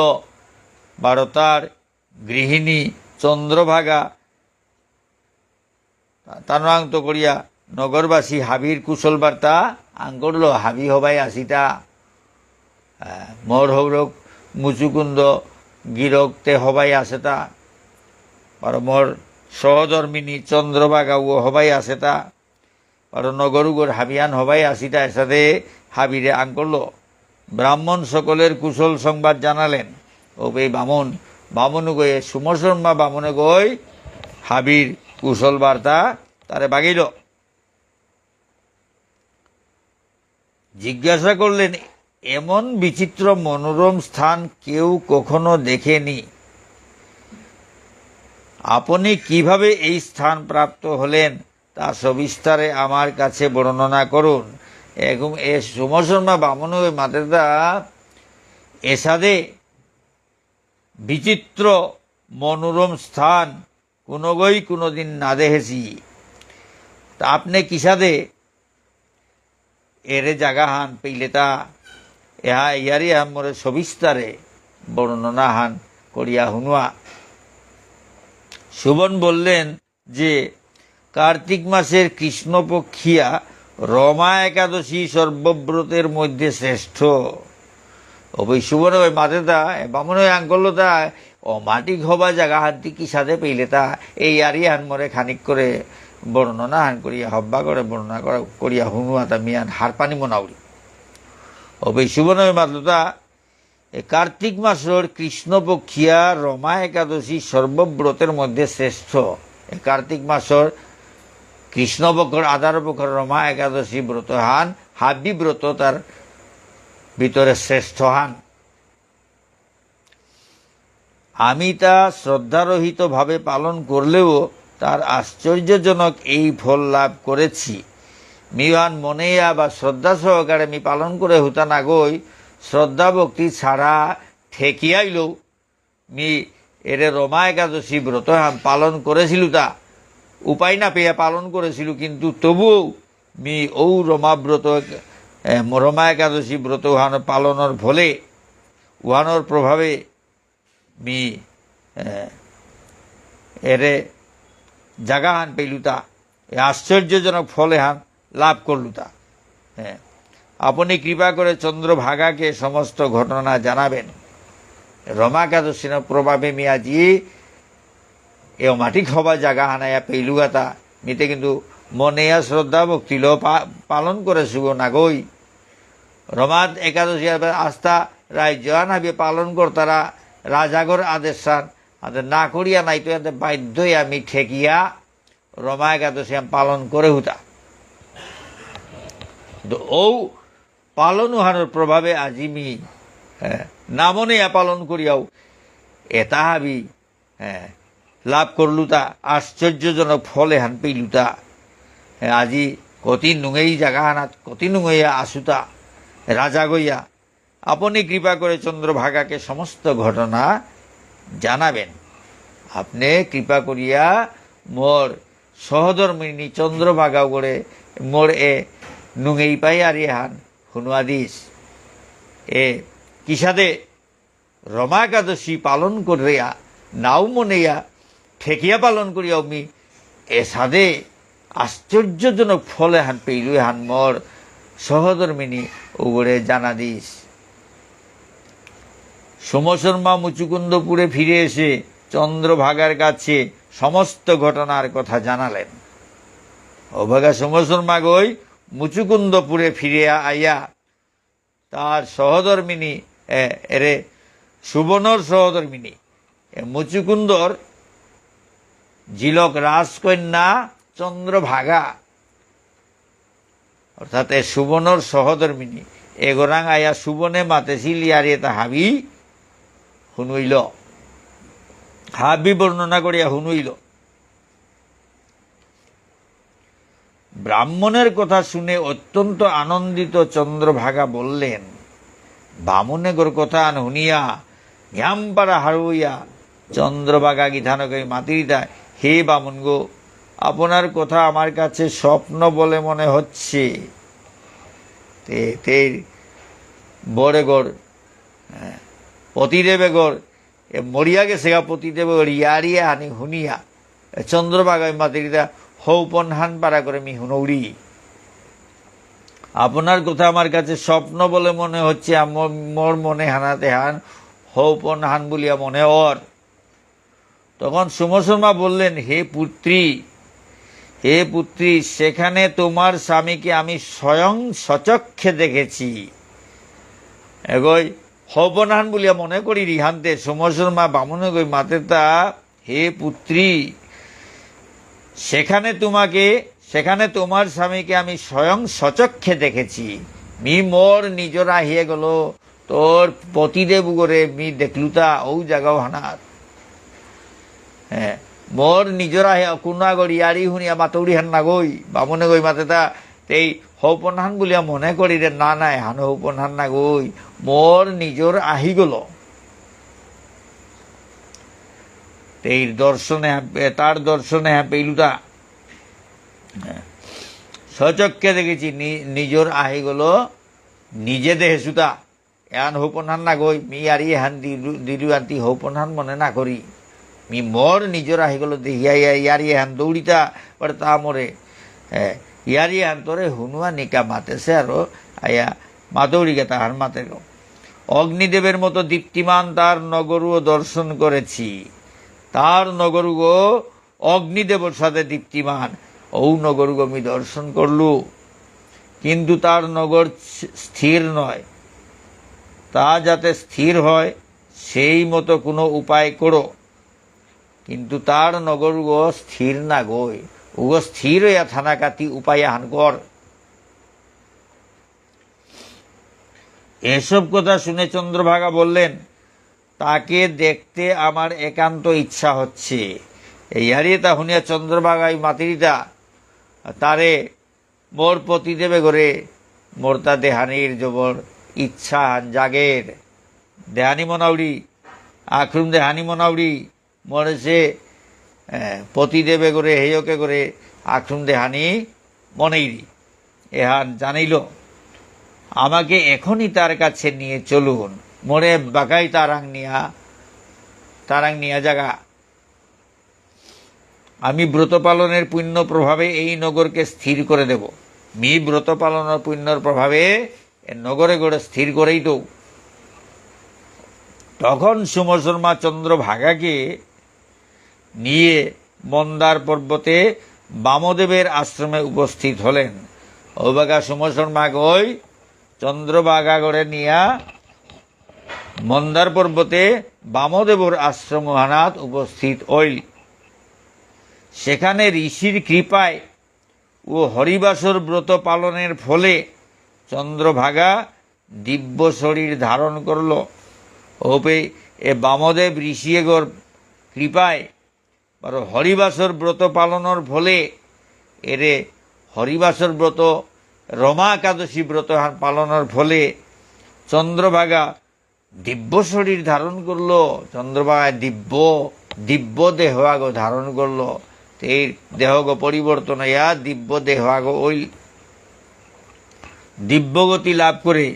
বারতার গৃহিণী চন্দ্রভাগা তা-, তানুয়াংত করিয়া নগরবাসী হাবির কুশল বার্তা আঙকরল। হাবি হবাই আসিতা। আহ, মোর হৌরক মুচুকুন্দ গিরকতে হবাই আসেতা। আর মোর সহধর্মিনী চন্দ্রভাগাও হবাই আসেতা। আর নগরুগর হাবিয়ান হবাই আসিতা এসাদে হাবিরে আঙকরল। ব্রাহ্মণ সকলের কুশল সংবাদ জানালেন। ও এই বামুন, বামুনগয়ে সুমশর্মা বামুনগই হাবির কুশল বার্তা তারে বাগিল। জিজ্ঞাসা করলেন, "এমন বিচিত্র মনোরম স্থান কেউ কখনো দেখেনি। আপনি কিভাবে এই স্থান প্রাপ্ত হলেন, তা সবিস্তারে আমার কাছে বর্ণনা করুন।" এখন এ সুমশর্মা বামুন ওই মাতেরদা এসাদে বিচিত্র মনোরম স্থান কোনোগই কোনোদিন না দেখেছি। তা আপনি কিসাদে এরে জাগাহান পেইলেতা, এহা ইয়ারি হান মোরে সবিস্তারে বর্ণনাহান করিয়া হুনুয়া। সুবন বললেন যে কার্তিক মাসের কৃষ্ণপক্ষিয়া রমা একাদশী সর্বব্রতের মধ্যে শ্রেষ্ঠ। অবৈ সুবন ওই মাতেতা, এ বামুন ওই আঙকরলতা, অমাটিক হবা জাগাহান্তি কিসাদে পেইলেতা, এই ইয়ারি হান মোরে খানিক করে বর্ণনাহান করিয়া, হব্বা করে বর্ণনা করা, করিয়া হুনুয়াতা মিয়ান হারপানি মনাউরি। অবৈ সুবন ওই মাতলতা, এ কার্তিক মাসর কৃষ্ণপক্ষিয়া রমা একাদশী সর্বব্রতের মধ্যে শ্রেষ্ঠ। এ কার্তিক মাসর কৃষ্ণপক্ষর আধার পক্ষর রমা একাদশী ব্রত হান, হাবি ব্রত তার ভিতরে শ্রেষ্ঠ হান। আমি তা শ্রদ্ধারহিতভাবে পালন করলেও তার আশ্চর্যজনক এই ফল লাভ করেছি। মিহান মনেয়া বা শ্রদ্ধা সহকারে মি পালন করে হুতা নাগই, শ্রদ্ধা ভক্তি ছাড়া ঠেকিয়াইলেও মি এরে রমা একাদশী ব্রত হান পালন করেছিলু তা। উপায় না পেয়া পালন করেছিলু, কিন্তু তবুও মি ঔ রমা ব্রত, এ, রমা একাদশী ব্রত হান পালনর ফলে, উহানর প্রভাবে মি, এ, এরে জাগাহান পেলুতা, এ আশ্চর্যজনক ফল এহান লাভ করলুতা। হ্যাঁ। আপনি কৃপা করে চন্দ্রভাগাকে সমস্ত ঘটনা জানাবেন। রমা একাদশীর প্রভাবে মি আজি এ অমাটিক হবা জাগাহান আয়া পেলুগাতা, মিতে কিন্তু মনেয়া শ্রদ্ধা ভক্তিলো পা-, পালন করেসুগো নাগই। রমাত একাদশী আবে আস্থা রাজ্য আন হাবি পালন করতারা রাজাগর আদেশ হান, আদে না করিয়া নাই তো এতে বাধ্য হইয়া আমি ঠেকিয়া রমা একাদশী আমি পালন করে হুতা। তো ঔ পালন উহানর প্রভাবে আজি মি, এ, না মনেয়া পালন করিয়াও এতা হাবি, এ, লাভ করলুতা, আশ্চর্যজনক ফল এহান পেইলুতা। এ, আজি কতি নুঙেই জাগাহানাত, কতি নুঙেইয়া আসুতা, রাজা গইয়া। আপনি কৃপা করে চন্দ্রভাগাকে সমস্ত ঘটনা জানাবেন। আপনি কৃপা করিয়া মোর সহধর্মিনী চন্দ্রভাগা করে মোর এ নুঙেই পাই আর এহান হুনুয়া দিস। এ কিসাদে রমা একাদশী পালন করিয়া নাও মনেয়া ঠেকিয়া পালন করিয়া মি এসাদে আশ্চর্যজনক ফল এহান পেইলু এহান মোর সহধর্মিনী উগরে জানা দিস। সোম শর্মা মুচুকুন্দপুরে ফিরে এসে চন্দ্রভাগার কাছে সমস্ত ঘটনার কথা জানালেন। অভাগা সোম শর্মা গই মুচুকুন্দপুরে ফিরে আইয়া তার সহধর্মিনী, এ, এরে সুবনর সহধর্মিনী, এ, মুচুকুন্দর জিলক রাজকন্যা চন্দ্রভাগা, অর্থাৎ এ সুবনর সহধর্মিনী, এগরাং আয়া সুবনে মাতেছিল ইয়ারি এতা হাবি হুনুইল, হাবি বর্ণনা করিয়া হুনুইল। ব্রাহ্মণের কথা শুনে অত্যন্ত আনন্দিত চন্দ্রভাগা বললেন, বামুনেগর কথা আন হুনিয়া ঝাম্পারা হারুইয়া চন্দ্রভাগা গিথানকে মাতিরিতা, হে বামুন গো, আপনার কথা আমার কাছে স্বপ্ন বলে মনে হচ্ছে। তে, তে বরেগর, হ্যাঁ, পতিদেবেগর এ মরিয়া গেছেগা পতিদেবগর ইয়ারি এহানি হুনিয়া, এ চন্দ্রভাগাই মাতিরিতা হৌপনহান পারা করে মি হুনৌরি। আপনার কথা আমার কাছে স্বপ্ন বলে মনে হচ্ছে, আমর, মোর মনে হানাত এহান হৌপনহান বুলিয়া মনে অর। তখন সুম শর্মা বললেন, হে পুত্রী, হে পুত্রী, সেখানে তোমার স্বামীকে আমি স্বয়ং স্বচক্ষে দেখেছি। এগই হৌপনহান বুলিয়া মনে করিরি হানতে সুম শর্মা বামুনেগই মাতেতা, হে পুত্রী, সেখানে তোমাকে, সেখানে তোমার স্বামীকে আমি স্বয়ং স্বচক্ষে দেখেছি। মি মোর নিজর আহিয়ে গেল, তোর পতিদেবগরে মি দেখলুতা ঔ জাগাহানাত। হ্যাঁ, মোর নিজর আহিয়া কুনাগর ইয়ারি হুনিয়া মাতৌরিহান নাগই, বামুনেগই মাতেতা, তেই হৌপনহান বুলিয়া মনে করিরে, না, না, এহান হৌপনহান নাগই, মোর নিজর আহিগল। তেইর দর্শনে, এ, তার দর্শনে হ্যাঁ পেইলুতা। হ্যাঁ। স্বচক্ষে দেখেছি, নি-, নিজর আহিগল, নিজে দেহেসুতা। এহান হৌপনহান নাগই, মি ইয়ারি এহান দিলু, দিলু আনতি হৌপনহান মনে না করি। মি মোর নিজর আহিগল দেহিয়া ইয়া-, ইয়ারি এহান দৌড়িতা, বারো তা মোরে, এ, ইয়ারি এহান তোরে হুনুয়া নিকা মাতেসে আরো আয়া মাতৌরিগা তাহার মাতেগ। অগ্নিদেবের মতো দীপ্তিমান তার নগরও দর্শন করেছি। তার নগরও অগ্নিদেবর সাদে দীপ্তিমান, ঔ নগরগ মি দর্শন করলু, কিন্তু তার নগর স্থির নয়। তা যাতে স্থির হয়, সেই মতো কোনো উপায় করো। কিন্তু তার নগরগ স্থির নাগই, উগ স্থির হইয়া থানাকাতি উপায় আহান কর। এসব কথা শুনে চন্দ্রভাগা বললেন, তাকে দেখতে আমার একান্ত ইচ্ছা হচ্ছে। এ ইয়ারি এতা হুনিয়া চন্দ্রভাগাই মাতিরিতা, তারে মোর পতিদেবগরে মোরতা দেহানির জবর ইচ্ছা জাগের। দেহানি মনাউরি, আখরুম দেহানি মনাউরি, মোরে সে, এ, পতিদেবগরে, হেয়কগরে আখরুম দেহানি মনেইরি। এহান জানিল, আমাকে এখনই তার কাছে নিয়ে চলুন। মোরে বাকাই তারাং নিয়া, তারাং নিয়া জাগা। আমি ব্রত পালনের পুণ্য প্রভাবে এই নগরকে স্থির করে দেব। মি ব্রত পালনের পুণ্যর প্রভাবে এ নগরগরে স্থির করেই তো। তখন সুম শর্মা চন্দ্রভাগাকে নিয়ে মন্দার পর্বতে বামদেবের আশ্রমে উপস্থিত হলেন। ঔবাগা সুম শর্মাগই চন্দ্রভাগাগরে নিয়া মন্দার পর্বতে বামদেবর আশ্রম হানাত উপস্থিত হইল। সেখানে ঋষির কৃপায় ও হরিবাসর ব্রত পালনের ফলে চন্দ্রভাগা দিব্য শরীর ধারণ করল। ওপে এ বামদেব ঋষি এগর কৃপায় বারো হরিবাসর ব্রত পালনর ফলে, এরে হরিবাসর ব্রত, রমা একাদশী ব্রত হান পালনর ফলে চন্দ্রভাগা দিব্য শরীর ধারণ করল। চন্দ্রভাগায় দিব্য, দিব্য দেহ আগ ধারণ করল। তেই দেহগ পরিবর্তন হইয়া দিব্য দেহ আগ ওই দিব্য গতি লাভ করে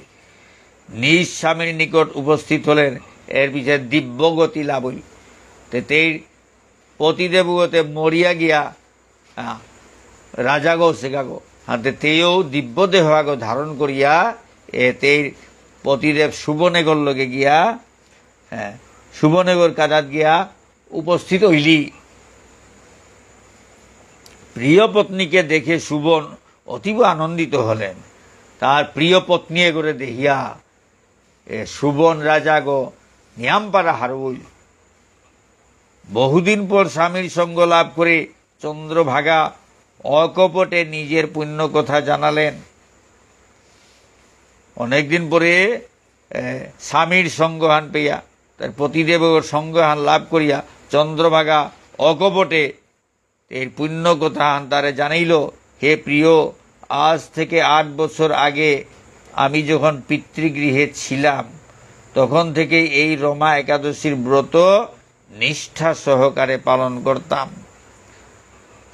নিজ স্বামীর নিকট উপস্থিত হলেন। এর পিছে দিব্য গতি লাভ হইল। তে তেই পতিদেবগতে মরিয়া গিয়া, আ, রাজাগো সেগাগো। হাতে তেও দিব্য দেহ আগ ধারণ করিয়া, এ তেই পতিদেব সুবনেগর লগে গিয়া, হ্যাঁ, সুবনেগর কাদাত গিয়া উপস্থিত হইলি। প্রিয় পত্নীকে দেখে সুবন অতীব আনন্দিত হলেন। তার প্রিয় পত্নী এগরে দেখিয়া, এ, সুবন রাজাগো নিয়াম পারা হারৌ হইল। বহুদিন পর স্বামীর সঙ্গ লাভ করে চন্দ্রভাগা অকপটে নিজের পুণ্য কথা জানালেন। অনেকদিন পরে, এ, স্বামীর সঙ্গহান পেয়া, তার পতিদেবর সঙ্গহান লাভ করিয়া চন্দ্রভাগা অকপটে এর পুণ্য কথাহান তারে জানাইল, "হে প্রিয়, আজ থেকে আট বছর আগে আমি যখন পিতৃগৃহে ছিলাম, তখন থেকে এই রমা একাদশীর ব্রত নিষ্ঠা সহকারে পালন করতাম।"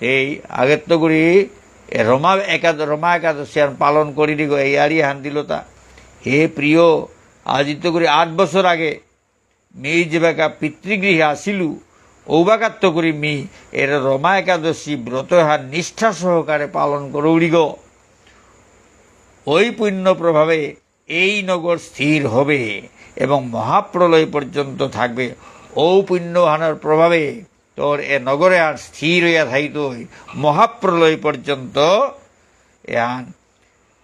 এই আগেত্ত করি এ রমা একাদ-, রমা একাদশী আর পালন করি দিগ, এই আরি হান দিল তা। "হে প্রিয়, আজিত্ত করি আট বছর আগে মি যেবাকা পিতৃগৃহে আসিলু, ঔবাকাত্ত করি মি এর রমা একাদশী ব্রত হান নিষ্ঠা সহকারে পালন করৌরিগ। ওই পুণ্য প্রভাবে এই নগর স্থির হবে এবং মহাপ্রলয় পর্যন্ত থাকবে। ঔ পুণ্যহানর প্রভাবে তোর এ নগর এহান স্থির হইয়া থাইতই, মহাপ্রলয় পর্যন্ত এহান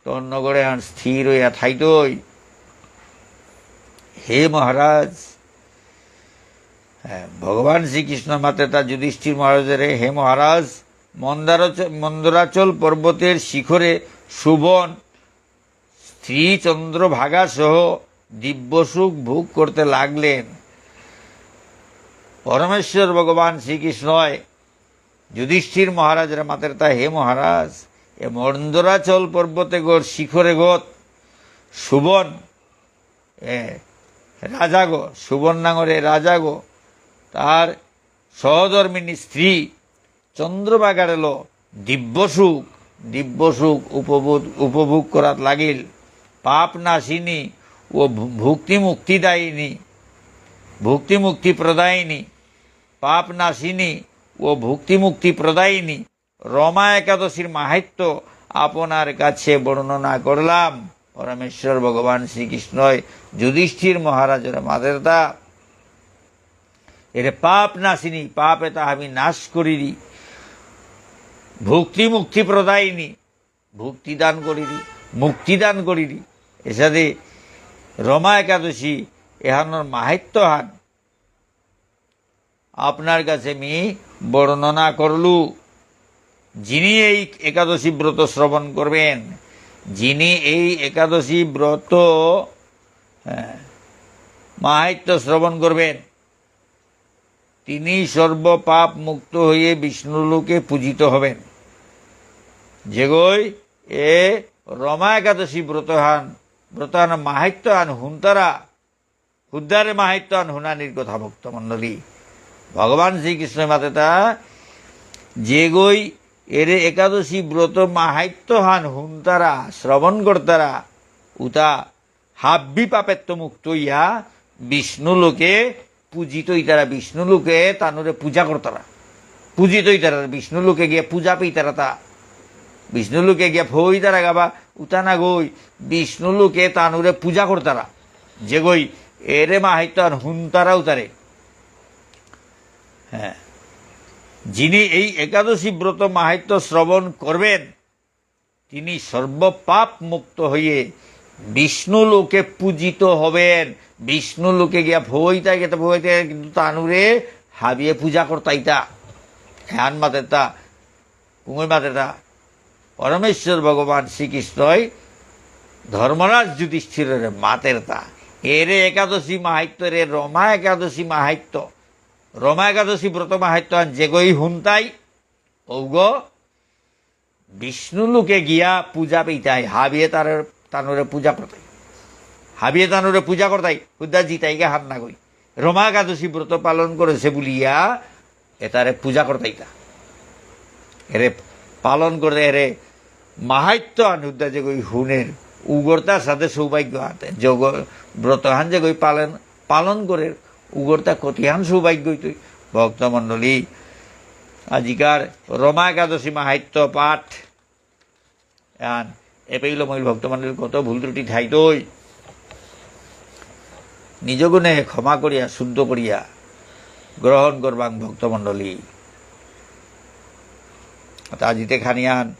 তোর নগর এহান স্থির হইয়া থাইতই।" হে মহারাজ, হ্যাঁ, ভগবান শ্রীকৃষ্ণ মাতে তা যুধিষ্ঠির মহারাজরে, "হে মহারাজ, মন্দারচ-, মন্দরাচল পর্বতের শিখরে সুবন স্ত্রী চন্দ্রভাগা সহ দিব্য সুখ ভোগ করতে লাগলেন।" পরমেশ্বর ভগবান শ্রীকৃষ্ণই যুধিষ্ঠির মহারাজরে মাতের তা, "হে মহারাজ, এ মন্দরাচল পর্বতেগর শিখরেগত সুবন, এ রাজাগ, সুবন নাঙরে রাজাগ, তার সহধর্মিনী স্ত্রী চন্দ্রভাগারেলো দিব্য সুখ, দিব্য সুখ উপভোগ, উপভোগ করাত লাগিল। পাপ নাশিনী ও ভু-, ভুক্তি মুক্তিদায়িনী, ভুক্তি মুক্তি প্রদায়িনী, পাপ নাশিনী ও ভুক্তি মুক্তি প্রদায়িনী রমা একাদশীর মাহাত্ম্য আপনার কাছে বর্ণনা করলাম।" পরমেশ্বর ভগবান শ্রীকৃষ্ণই যুধিষ্ঠির মহারাজরে মাতের তা, এরে পাপ নাশিনী, পাপ এতা আমি নাশ করিরি। ভুক্তি মুক্তি প্রদায়িনী, ভুক্তি দান করিরি, মুক্তি দান করিরি। এসাদে রমা একাদশী এহানর মাহাত্ম্যহান আপনার কাছে মি বর্ণনা করলু। যিনি এই একাদশী ব্রত শ্রবণ করবেন, যিনি এই একাদশী ব্রত, হ্যাঁ, মাহাত্ম্য শ্রবণ করবেন, তিনি সর্ব পাপ মুক্ত হয়ে বিষ্ণুলোকে পূজিত হবেন। যেগই এ রমা একাদশী ব্রতহান, ব্রতহান মাহাত্ম্যহান হুনতারা, হুদ্দারে মাহাত্ম্যহান হুনানির কথা ভক্তমণ্ডলী। ভগবান শ্রীকৃষ্ণ মাতেতা, যেগই এরে একাদশী ব্রত মাহাত্ম্যহান হুনতারা, শ্রবণ করতারা, উতা হাব্বি পাপেত্ত মুক্ত ইয়া বিষ্ণু লোকে পূজিত ইতারা, বিষ্ণু লোকে তানুরে পূজা করতারা। পূজিত ইতারা, বিষ্ণু লোকে গিয়া পূজা পেইতারা তা। বিষ্ণু লোকে গিয়া ফইতারা গাবা উতানা গই, বিষ্ণু লোকে তানুরে পূজা করতারা। যেগই এরে মাহাত্ম্যহান হুনতারা উতারে। হ্যাঁ। যিনি এই একাদশী ব্রত মাহাত্ম্য শ্রবণ করবেন, তিনি সর্ব পাপ মুক্ত হয়ে বিষ্ণু লোকে পূজিত হবেন। বিষ্ণু লোকে গিয়া ভইতা গেতে ভইতা কিন্তু তানুরে হাবিয়ে পূজা করতাইতা। হ্যান মাতেতা, কুঙই মাতেতা। পরমেশ্বর ভগবান শ্রীকৃষ্ণই ধর্মরাজ যুধিষ্ঠিররে মাতেরতা, এরে একাদশী মাহাত্ম্য রে, রমা একাদশী মাহাত্ম্য, রমা একাদশী ব্রত মাহাত্ম্য আন যেগই হুনতাই, ঔগ বিষ্ণু লোকে গিয়া পূজা পেইতাই, হাবিয়ে তার, তানুরে পূজা করতাই। হাবিয়ে তানুরে পূজা করতাই, হুদ্দা জিতাইগা হার নাগই। রমা একাদশী ব্রত পালন করেসে বুলিয়া এতারে পূজা করতাইতা। এরে পালন করে, এরে মাহাত্ম্য আন হুদ্দা যেগই হুনের, উগরতা সাদে সৌভাগ্য আতে। যোগ ব্রত হান যেগই পালন, পালন করে, উগরতা কতিহান সৌভাগ্য হইতই। ভক্তমণ্ডলী, আজিকার রমা একাদশী মাহাত্ম্য পাঠ এহান এপেইল মইল ভক্তমণ্ডলী কত ভুল ত্রুটি থাইতই। নিজ গুণে ক্ষমা করিয়া, শুদ্ধ করিয়া গ্রহণ করবাং ভক্তমণ্ডলী। তা আজিতে খানিয়ান,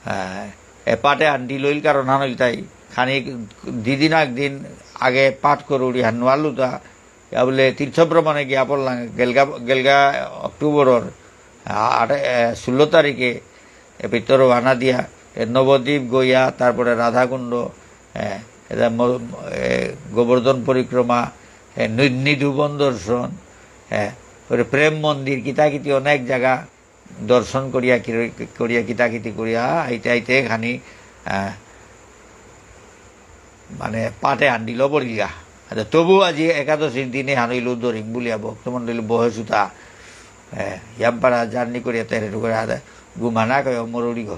আহ, এপাটে আন্ডি লইল কারণ হান হইল তাই। খানি দিদিন একদিন আগে পাঠ করুরি হান নোয়ারলু তা, ইয়া বুলে তীর্থ ভ্রমণে গিয়া পড়লাম, গেলগা, গেলগা অক্টোবরর, আ, আট, এ, ষোলো তারিখে এ পিত্ত রওয়ানা দিয়া, এ, নবদ্বীপ, গয়া, তারপরে রাধাকুণ্ড, এ, এটা ম-, এ, গোবর্ধন পরিক্রমা, এ, নি-, নিধুবন দর্শন, এ, ওরে প্রেম মন্দির, কিতা কিতি অনেক জায়গা দর্শন করিয়া, কি-, করিয়া, কিতা কিতি করিয়া, আইতে আইতে খানি, আ, মানে পাটে আন্ডিল পড়িলগা। আচ্ছা, তবু আজি একাদশীর দিনে হানইল দরিং বুলিয়া ভক্তমণ্ডলী বহে সুতা, এ, ইয়ামপারা journey করিয়া তেরে টুকরে আদে ঘুমানা কয় মরুরি গো।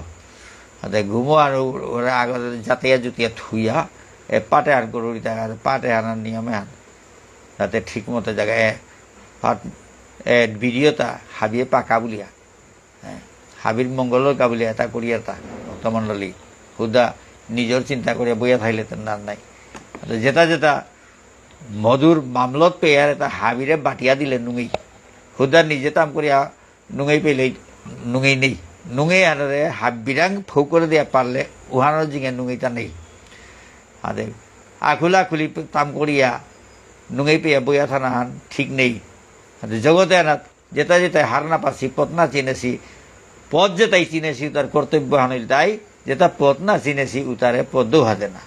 আদে ঘুমো আর ও-, ওরা আগে জাতিয়া জুতিয়া থুইয়া, এ, পাটে আন করুরি তা, আর পাটে আনার নিয়মে আন। যাতে ঠিক মতো জায়গায়, এ, পাট, এ, ভিডিওটা হাবিয়ে পাকা বুলিয়া। হ্যাঁ, হাবির মঙ্গলর কাবুলে এটা করিয়ার তা, ভক্তমণ্ডলী। হুদা নিজর চিন্তা করিয়া বইয়া থাইলে তো নার নাই। তো যেটা যেটা মধুর মামলত পেয়ার এটা হাবিরে বাটিয়া দিলে নুঙেই। হুদা নিজে তাম করিয়া নুঙেই পেলেই নুঙেই নেই। নুঙেই আনরে হাবিরাং ফৌ করে দিয়া পারলে উহানোর জিঙে নুঙেইটা নেই। আদে আখুলা খুলি তাম করিয়া নুঙেই পেয়া বইয়া থানা হান ঠিক নেই। আদে জগতে আনাত যেতা যেতাই হার না পাসি, পথ না চিনেসি, পথ যেতাই চিনেসি, উতার কর্তব্য হান ইলতাই, যেতা পথ না চিনেসি, উতারে পথ দৌহা দেনা।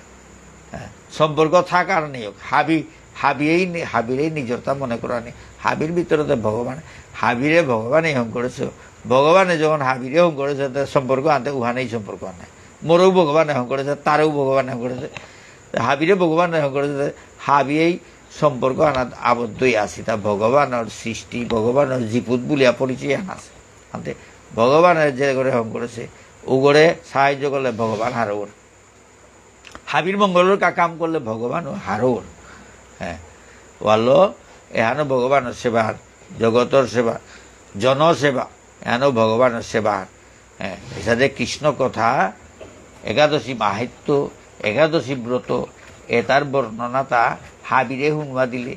হ্যাঁ, সম্পর্ক থাক আর নেই হোক, হাবি, হাবিয়েই নি-, হাবিরেই নিজরতা মনে করানি, হাবির ভিতরে তো ভগবান, হাবিরে ভগবানে হং করেছে। ভগবানে যখন হাবিরে হং করেছে, তো সম্পর্ক আনতে উহানেই সম্পর্ক আনে। মোরেও ভগবানে হং করেছে, তারেও ভগবানে হং করেছে। তো হাবিরে ভগবানে হং করেছে, তো হাবিয়েই সম্পর্ক আনাত আবদ্ধই আছি। তা ভগবানর সৃষ্টি, ভগবানর জিপুত বুলিয়া পরিচয় আন আছে। আনতে ভগবানে যে করে হং করেছে, ও করে সাহায্য করলে ভগবান হারৌর। হাবির মঙ্গলর কা-, কাম করলে ভগবানও হারৌর। হ্যাঁ, ওয়ালো, এহানো ভগবানর সেবা, জগতর সেবা, জনসেবা, এহানো ভগবানর সেবা। হ্যাঁ, এসাদে কৃষ্ণ কথা, একাদশী মাহাত্ম্য, একাদশী ব্রত, এতার বর্ণনাতা হাবিরে হুনবা দিলে,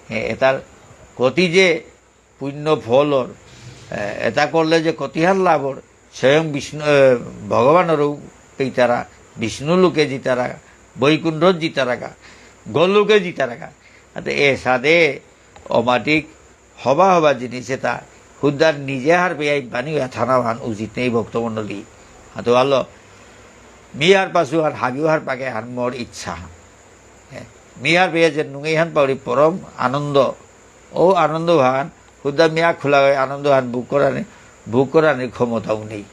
হ্যাঁ, এতার কতি যে পুণ্য ফলর, এ, এতা করলে যে কতিহার লাভর, স্বয়ং বিষ্ণু, এ, ভগবানরও পেইতারা, বিষ্ণু লোকে জিতারাগা, বৈকুণ্ঠত জিতারাগা, গোলোকে জিতারাগা। আতে এসাদে অমাটিক হবা হবা জিনিস এতা হুদ্দার নিজে হার পেয়াই বানি হইয়া থানা হান উচিত নেই ভক্তমণ্ডলী। হাতে ভালো, মি হার পাসু আর হাবিও হার পাকে হার মোর ইচ্ছা। এ, মি হার পেয়া যে নুঙেই হান পাউরি পরম আনন্দ, ও আনন্দ হান হুদা মিয়া খোলা হয়ে আনন্দ হান ভোগ করানি, ভোগ করানির ক্ষমতাও নেই।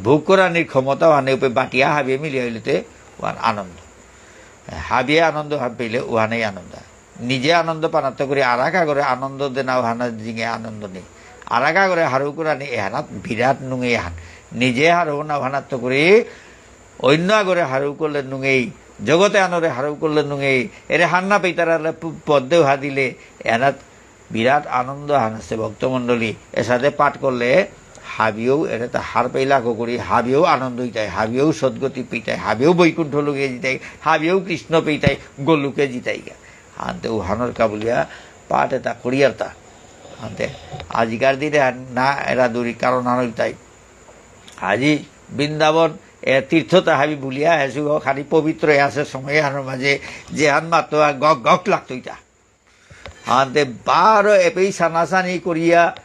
ভোগ করানির ক্ষমতাও হানে উপে বাটিয়া হাবিয়ে মিলিয়া হইলেতে ওহান আনন্দ। হাবিয়ে আনন্দ হান পেলে ওহানেই আনন্দ। নিজে আনন্দ পানাত্ত করে আরাক আগরে আনন্দ দেনা ওহানা জিঙে আনন্দ নেই। আরাক আগরে হারৌ করানি এহানাত বিরাট নুঙে হান। নিজে হারৌ না ওহানাত্ত করে অন্য আগরে হারৌ করলে নুঙেই, জগতে আনরে হারৌ করলে নুঙেই, এরে হান্না পেইতারালে পু-, পদ্মে উহা দিলে, এনাত বিরাট আনন্দ হান আছে ভক্তমণ্ডলী। এসাদে পাঠ করলে হাবিয়েও এরে তা হার পেইলা করি, হাবিয়েও আনন্দ হইতাই, হাবিয়েও সদ্গতি পেইতাই, হাবিয়েও বৈকুণ্ঠ লোকে জিতাই, হাবিয়েও কৃষ্ণ পেইতাই, গোলোকে জিতাইগা। আনতে উহানর কাবুলিয়া পাঠ এটা করিয়ার তা। আনতে আজিকার দিনে আর না এরা দূরী কারণ আন হইতাই। আজি বৃন্দাবন এ তীর্থতা হাবি বুলিয়া হেসু খালি পবিত্র আছে সময় আনর মাঝে যেহান মাত্র আর গক গক লাগতো ইতা। হাতে বারো এপেই সানাসানি করিয়া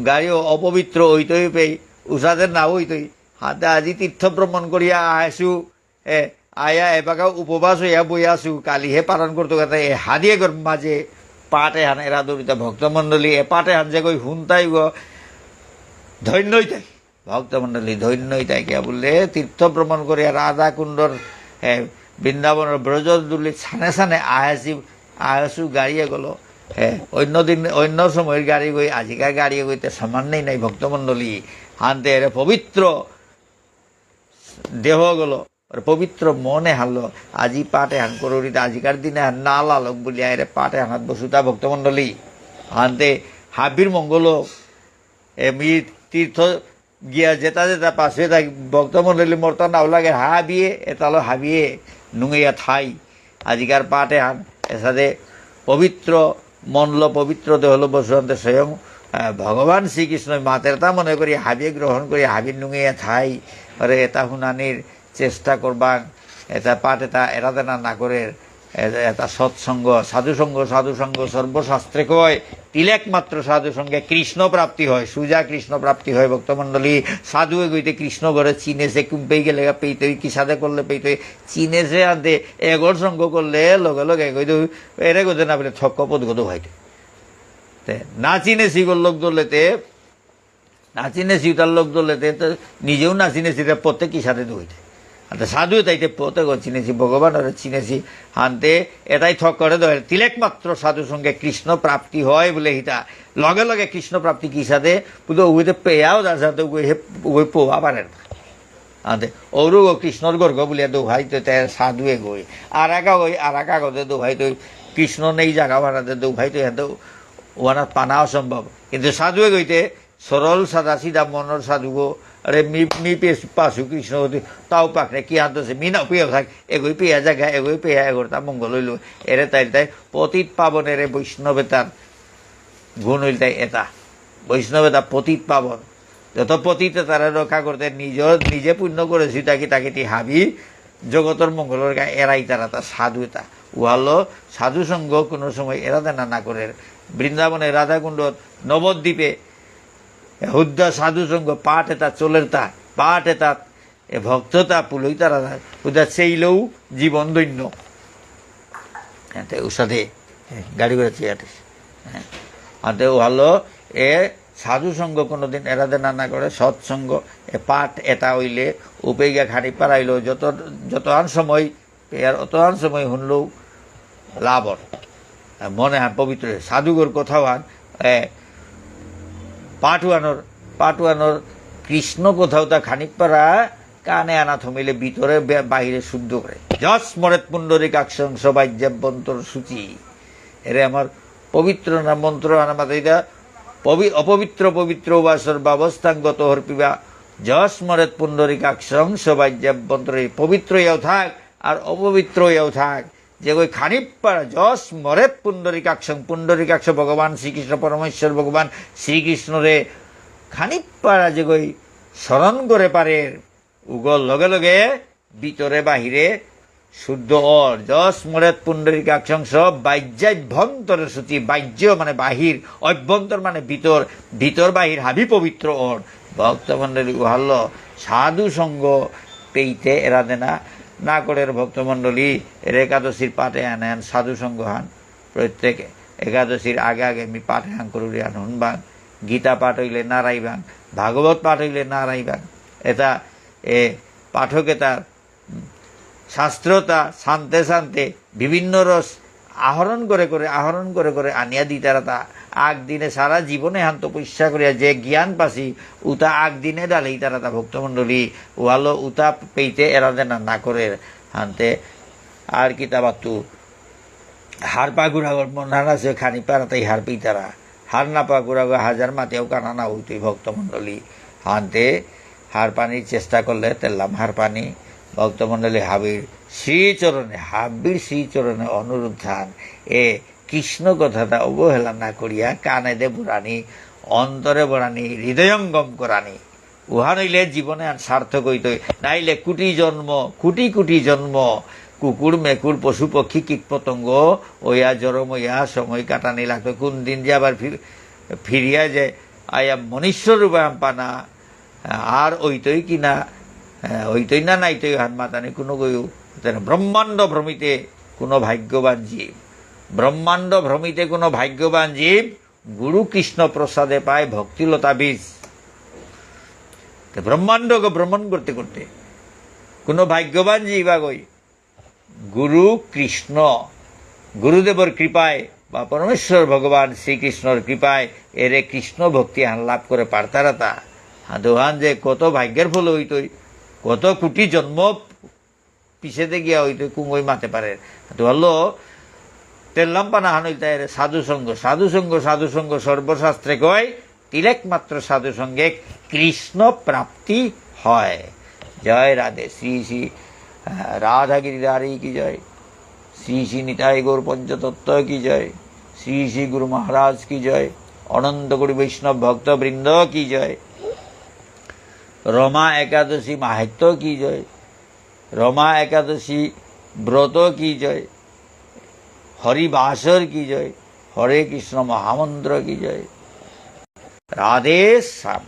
গাড়ি অপবিত্র হইতই পেই উসাদে না হইতই। হাতে আজি তীর্থ ভ্রমণ করিয়া আহেসু এ আয়া এবাকা উপবাস হইয়া বই আসু, কালিহে পালন করতো কথা, এ হাদিয়ে গর মাঝে পাঠ এহান এরা দৌড়িতা ভক্তমণ্ডলী, এ পাঠ এহান যে কই হুনতাই গো, ধন্য হইতাই। ভক্তমণ্ডলী, ধন্য হইতাই কিয়া বুললে, তীর্থ ভ্রমণ করিয়া রাধা কুণ্ডর, এ, বৃন্দাবনর ব্রজদুলি ছানে ছানে আয়াসি, আয়াসু গাড়িয়ে গেল। এ, অন্য দিন, অন্য সময়ের গাড়ি গই, আজিকার গাড়ি গইতে সমান নেই নাই ভক্তমণ্ডলী। হানতে এরে পবিত্র দেহ গেল, আর পবিত্র মনে হারলো, আজি পাঠ এহান করুরিতা, আজিকার দিনে হান না লালক বুলিয়া এরে পাঠ এহানাত বসুতা ভক্তমণ্ডলী। হানতে হাবির মঙ্গল, এ, মি তীর্থ গিয়া যেতা যেতা পাশে তা ভক্তমণ্ডলী মর্তা নাও লাগে হাবিয়ে, এতালো হাবিয়ে, নুঙেয়া থাই। আজিকার পাঠ এহান, এসাদে পবিত্র মনলো পবিত্র দেহলো বসুয়ান্তে স্বয়ং, আহ, ভগবান শ্রীকৃষ্ণ মাতেরতা মনে করি হাবিয়ে গ্রহণ করি হাবির নুঙেয়া থাই। আরে এতা হুনানির চেষ্টা করবাং, এতা পাঠ এতা এরা দেনা না করে, এ-, এতা সৎসঙ্গ, সাধু সঙ্গ, সাধু সঙ্গ সর্বশাস্ত্রে কয়, তিলেক মাত্র সাধু সঙ্গে কৃষ্ণ প্রাপ্তি হয়, সুজা কৃষ্ণ প্রাপ্তি হয়। ভক্তমণ্ডলী, সাধু এগইতে কৃষ্ণ ঘরে চিনেছে, কুম্পেই গেলে গা পেইতই, কিসাদে করলে পেইতই, চিনেছে আনতে, এগর সঙ্গ করলে লগে লগে এগই তো, এরে গদে না পেলে থক্ক পদ গদ হইতে। তে, না চিনেছি গর লোক দলেতে, না চিনেছি তার লোক দলেতে, তো নিজেও না চিনেছি, তে পথে কিসাদে দৌড়াইতে। আর তে সাধু তাইতে পথে গো চিনেছি, ভগবান ওরে চিনেছি, হানতে এটাই থক করে দেয়। তিলেক মাত্র সাধু সঙ্গে কৃষ্ণ প্রাপ্তি হয় বলে হিতা। লগে লগে কৃষ্ণ প্রাপ্তি কিসাদে, বুঝো, ওইতে পেয়াও যার সাথে ওই হে-, ওই পোয়া পারে না। হানতে ওরও গো কৃষ্ণর গর্গ বলিয়া দোহাই তো তে সাধু এগোই। আর একা ওই, আর একা গো দে দোহাই তো কৃষ্ণ নেই জায়গা বানাতে দোহাই তো এত ওয়ানা পানা অসম্ভব। কিন্তু সাধু এগোইতে সরল সাদা সিধা মনর সাধুগো, আরে মি, মি পেস-, পাশু কৃষ্ণ হতে, তাও পাকরে কি আনতেছে, মি না পেয়ে থাক, এগোই পেয়া জায়গা, এগোই পেয়া এগোর তা মঙ্গল হইল, এরে তাই তাই পতিত পাবন এরে বৈষ্ণবে তার গুণ হইল তাই এটা। বৈষ্ণবে তা পতিত পাবন। যত পতিতে তারা রক্ষা করতে নিজ, নিজে পুণ্য করেছি তাকে, তাকে তি হাবি জগতর মঙ্গলর গা এরাই তারা তা সাধু এটা। উহালো সাধু সঙ্গ কোনো সময় এরা দেনা না করে। বৃন্দাবনে রাধাকুণ্ড নবদ্বীপে হুদ্দা সাধু সঙ্গ পাঠ এটা চলের তা, পাঠ এটা এ ভক্ততা পুলই তারা হুদ্দা সেইলেও জীবন ধন্য। এতে উসাদে, এ, গাড়ি ঘোড়া চেয়ার। এ, আতে ভালো, এ সাধু সঙ্গ কোনোদিন এরা দেনা না করে, সৎসঙ্গ, এ পাঠ এটা হইলে, উপেগা খানি পারাইলো, যত, যতহান সময় এর অতহান সময় হুনলেও লাভর। আর মনে হয় পবিত্র হয়। সাধুগর কথাও হান, এ, পাঠুয়ানোর, পাঠুয়ানোর কৃষ্ণ কথাও তা খানিক পারা কানে আনা থমিলে ভিতরে বে-, বাহিরে শুদ্ধ করে। যস্মরেৎ পুণ্ডরীকাক্ষং স বাহ্যাভ্যন্তর শুচি। এরে আমার পবিত্র না মন্ত্র আনা মাতাইদা পবি-, অপবিত্র পবিত্র বা সর্বাবস্থাঙ্গত হর্পিবা। যস্মরেৎ পুণ্ডরীকাক্ষং স বাহ্যাভ্যন্তরে। পবিত্র ইয়াও থাক, আর অপবিত্র ইয়াও থাক, যে ওই খানিপ্পারা যস্মরেৎ পুণ্ডরীকাক্ষং, পুণ্ডরীকাক্ষ ভগবান শ্রীকৃষ্ণ, পরমেশ্বর ভগবান শ্রীকৃষ্ণরে খানিপ্পারা যে ওই স্মরণ করে পারে, উগর লগে লগে ভিতরে বাহিরে শুদ্ধ অর। যস্মরেৎ পুণ্ডরীকাক্ষং স বাহ্যাভ্যন্তর শুচি, বাহ্য মানে বাহির, অভ্যন্তর মানে ভিতর, ভিতর বাহির হাবি পবিত্র অর। ভক্তমণ্ডলী উহাল্য সাধু সঙ্গ পেইতে এরা দেনা না করের ভক্তমণ্ডলী, এর একাদশীর পাঠে আনেন সাধু সঙ্গ হান। প্রত্যেক একাদশীর আগে আগে আমি পাঠ হান করুরি আন হুনবাং। গীতা পাঠ হইলে নারাইবাং, ভাগবত পাঠ হইলে নারাইবাং। এটা এ পাঠক এটা শাস্ত্রতা শান্তে শান্তে বিভিন্ন রস আহরণ করে করে, আহরণ করে করে আনিয়া দিতারা তা আগ দিনে সারা জীবনে হান তপস্যা করিয়া যে জ্ঞান পাসি, উতা আগ দিনে ডালেই তারা তা ভক্তমণ্ডলী, ওয়ালো উতা পেইতে এরা দেনা না করে হানতে আর কি তা বাতু হারপা গুড়াগর মন হান আছে খানি পারা তাই হারপি তারা। হার না পা গুড়াগো হাজার মাতেও কানা না হইতই ভক্তমণ্ডলী। হানতে হারপানির চেষ্টা করলে তেল্লাম হারপানি। ভক্তমণ্ডলী হাবির শ্রীচরণে, হাবির শ্রীচরণে অনুরোধ হান। এ কৃষ্ণ কথাটা অবহেলা না করিয়া কানেদে বুড়ানি, অন্তরে বুড়ানি, হৃদয়ঙ্গম করানি। উহান হইলে জীবনে আর সার্থক হইতই। নাইলে কোটি জন্ম, কোটি কোটি জন্ম, কুকুর, মেকুর, পশু, পক্ষী, কীট, পতঙ্গ, ওয়া জরম ওয়া সময় কাটানি লাগতো। কোন দিন যে আবার ফির-, ফিরিয়া যে আয়া মনুষ্য রূপে আম পানা, আর ওইতই কি না, ওইতই না নাইতই হান মাতানি কোনো গয়ু ব্রহ্মাণ্ড ভ্রমিতে কোনো ভাগ্যবান জীব, ব্রহ্মাণ্ড ভ্রমিতে কোনো ভাগ্যবান জীব গুরু কৃষ্ণ প্রসাদে পায় ভক্তিলতা বীজ। তো ব্রহ্মাণ্ডকে ভ্রমণ করতে করতে কোনো ভাগ্যবান জীব আগই গুরু কৃষ্ণ, গুরুদেবর কৃপায় বা পরমেশ্বর ভগবান শ্রীকৃষ্ণর কৃপায় এরে কৃষ্ণ ভক্তি হান লাভ করে পারতারাতা। হাদুহান যে কত ভাগ্যের ফল হইতই, কত কোটি জন্ম পিছেতে গিয়া হইতই কুঙ্গই মাতে পারে। তো হলো তেল্লাম পানা হান হইতা এরে সাধু সঙ্গ, সাধু সঙ্গ, সাধু সঙ্গ সর্বশাস্ত্রে কয়, তিলেক মাত্র সাধু সঙ্গে কৃষ্ণ প্রাপ্তি হয়। জয় রাধে। শ্রী শ্রী, আহ, রাধা গিরিধারী কি জয়, শ্রী শ্রী নিতাই গৌর পঞ্চতত্ত্ব কি জয়, শ্রী শ্রী গুরু মহারাজ কি জয়, অনন্ত কোটি বৈষ্ণব ভক্ত বৃন্দ কি জয়, রমা একাদশী মাহাত্ম্য কি জয়, রমা একাদশী ব্রত কি জয়, হরিবাসর কি জয়, হরে কৃষ্ণ মহামন্ত্র কি জয়। রাধে শ্যাম।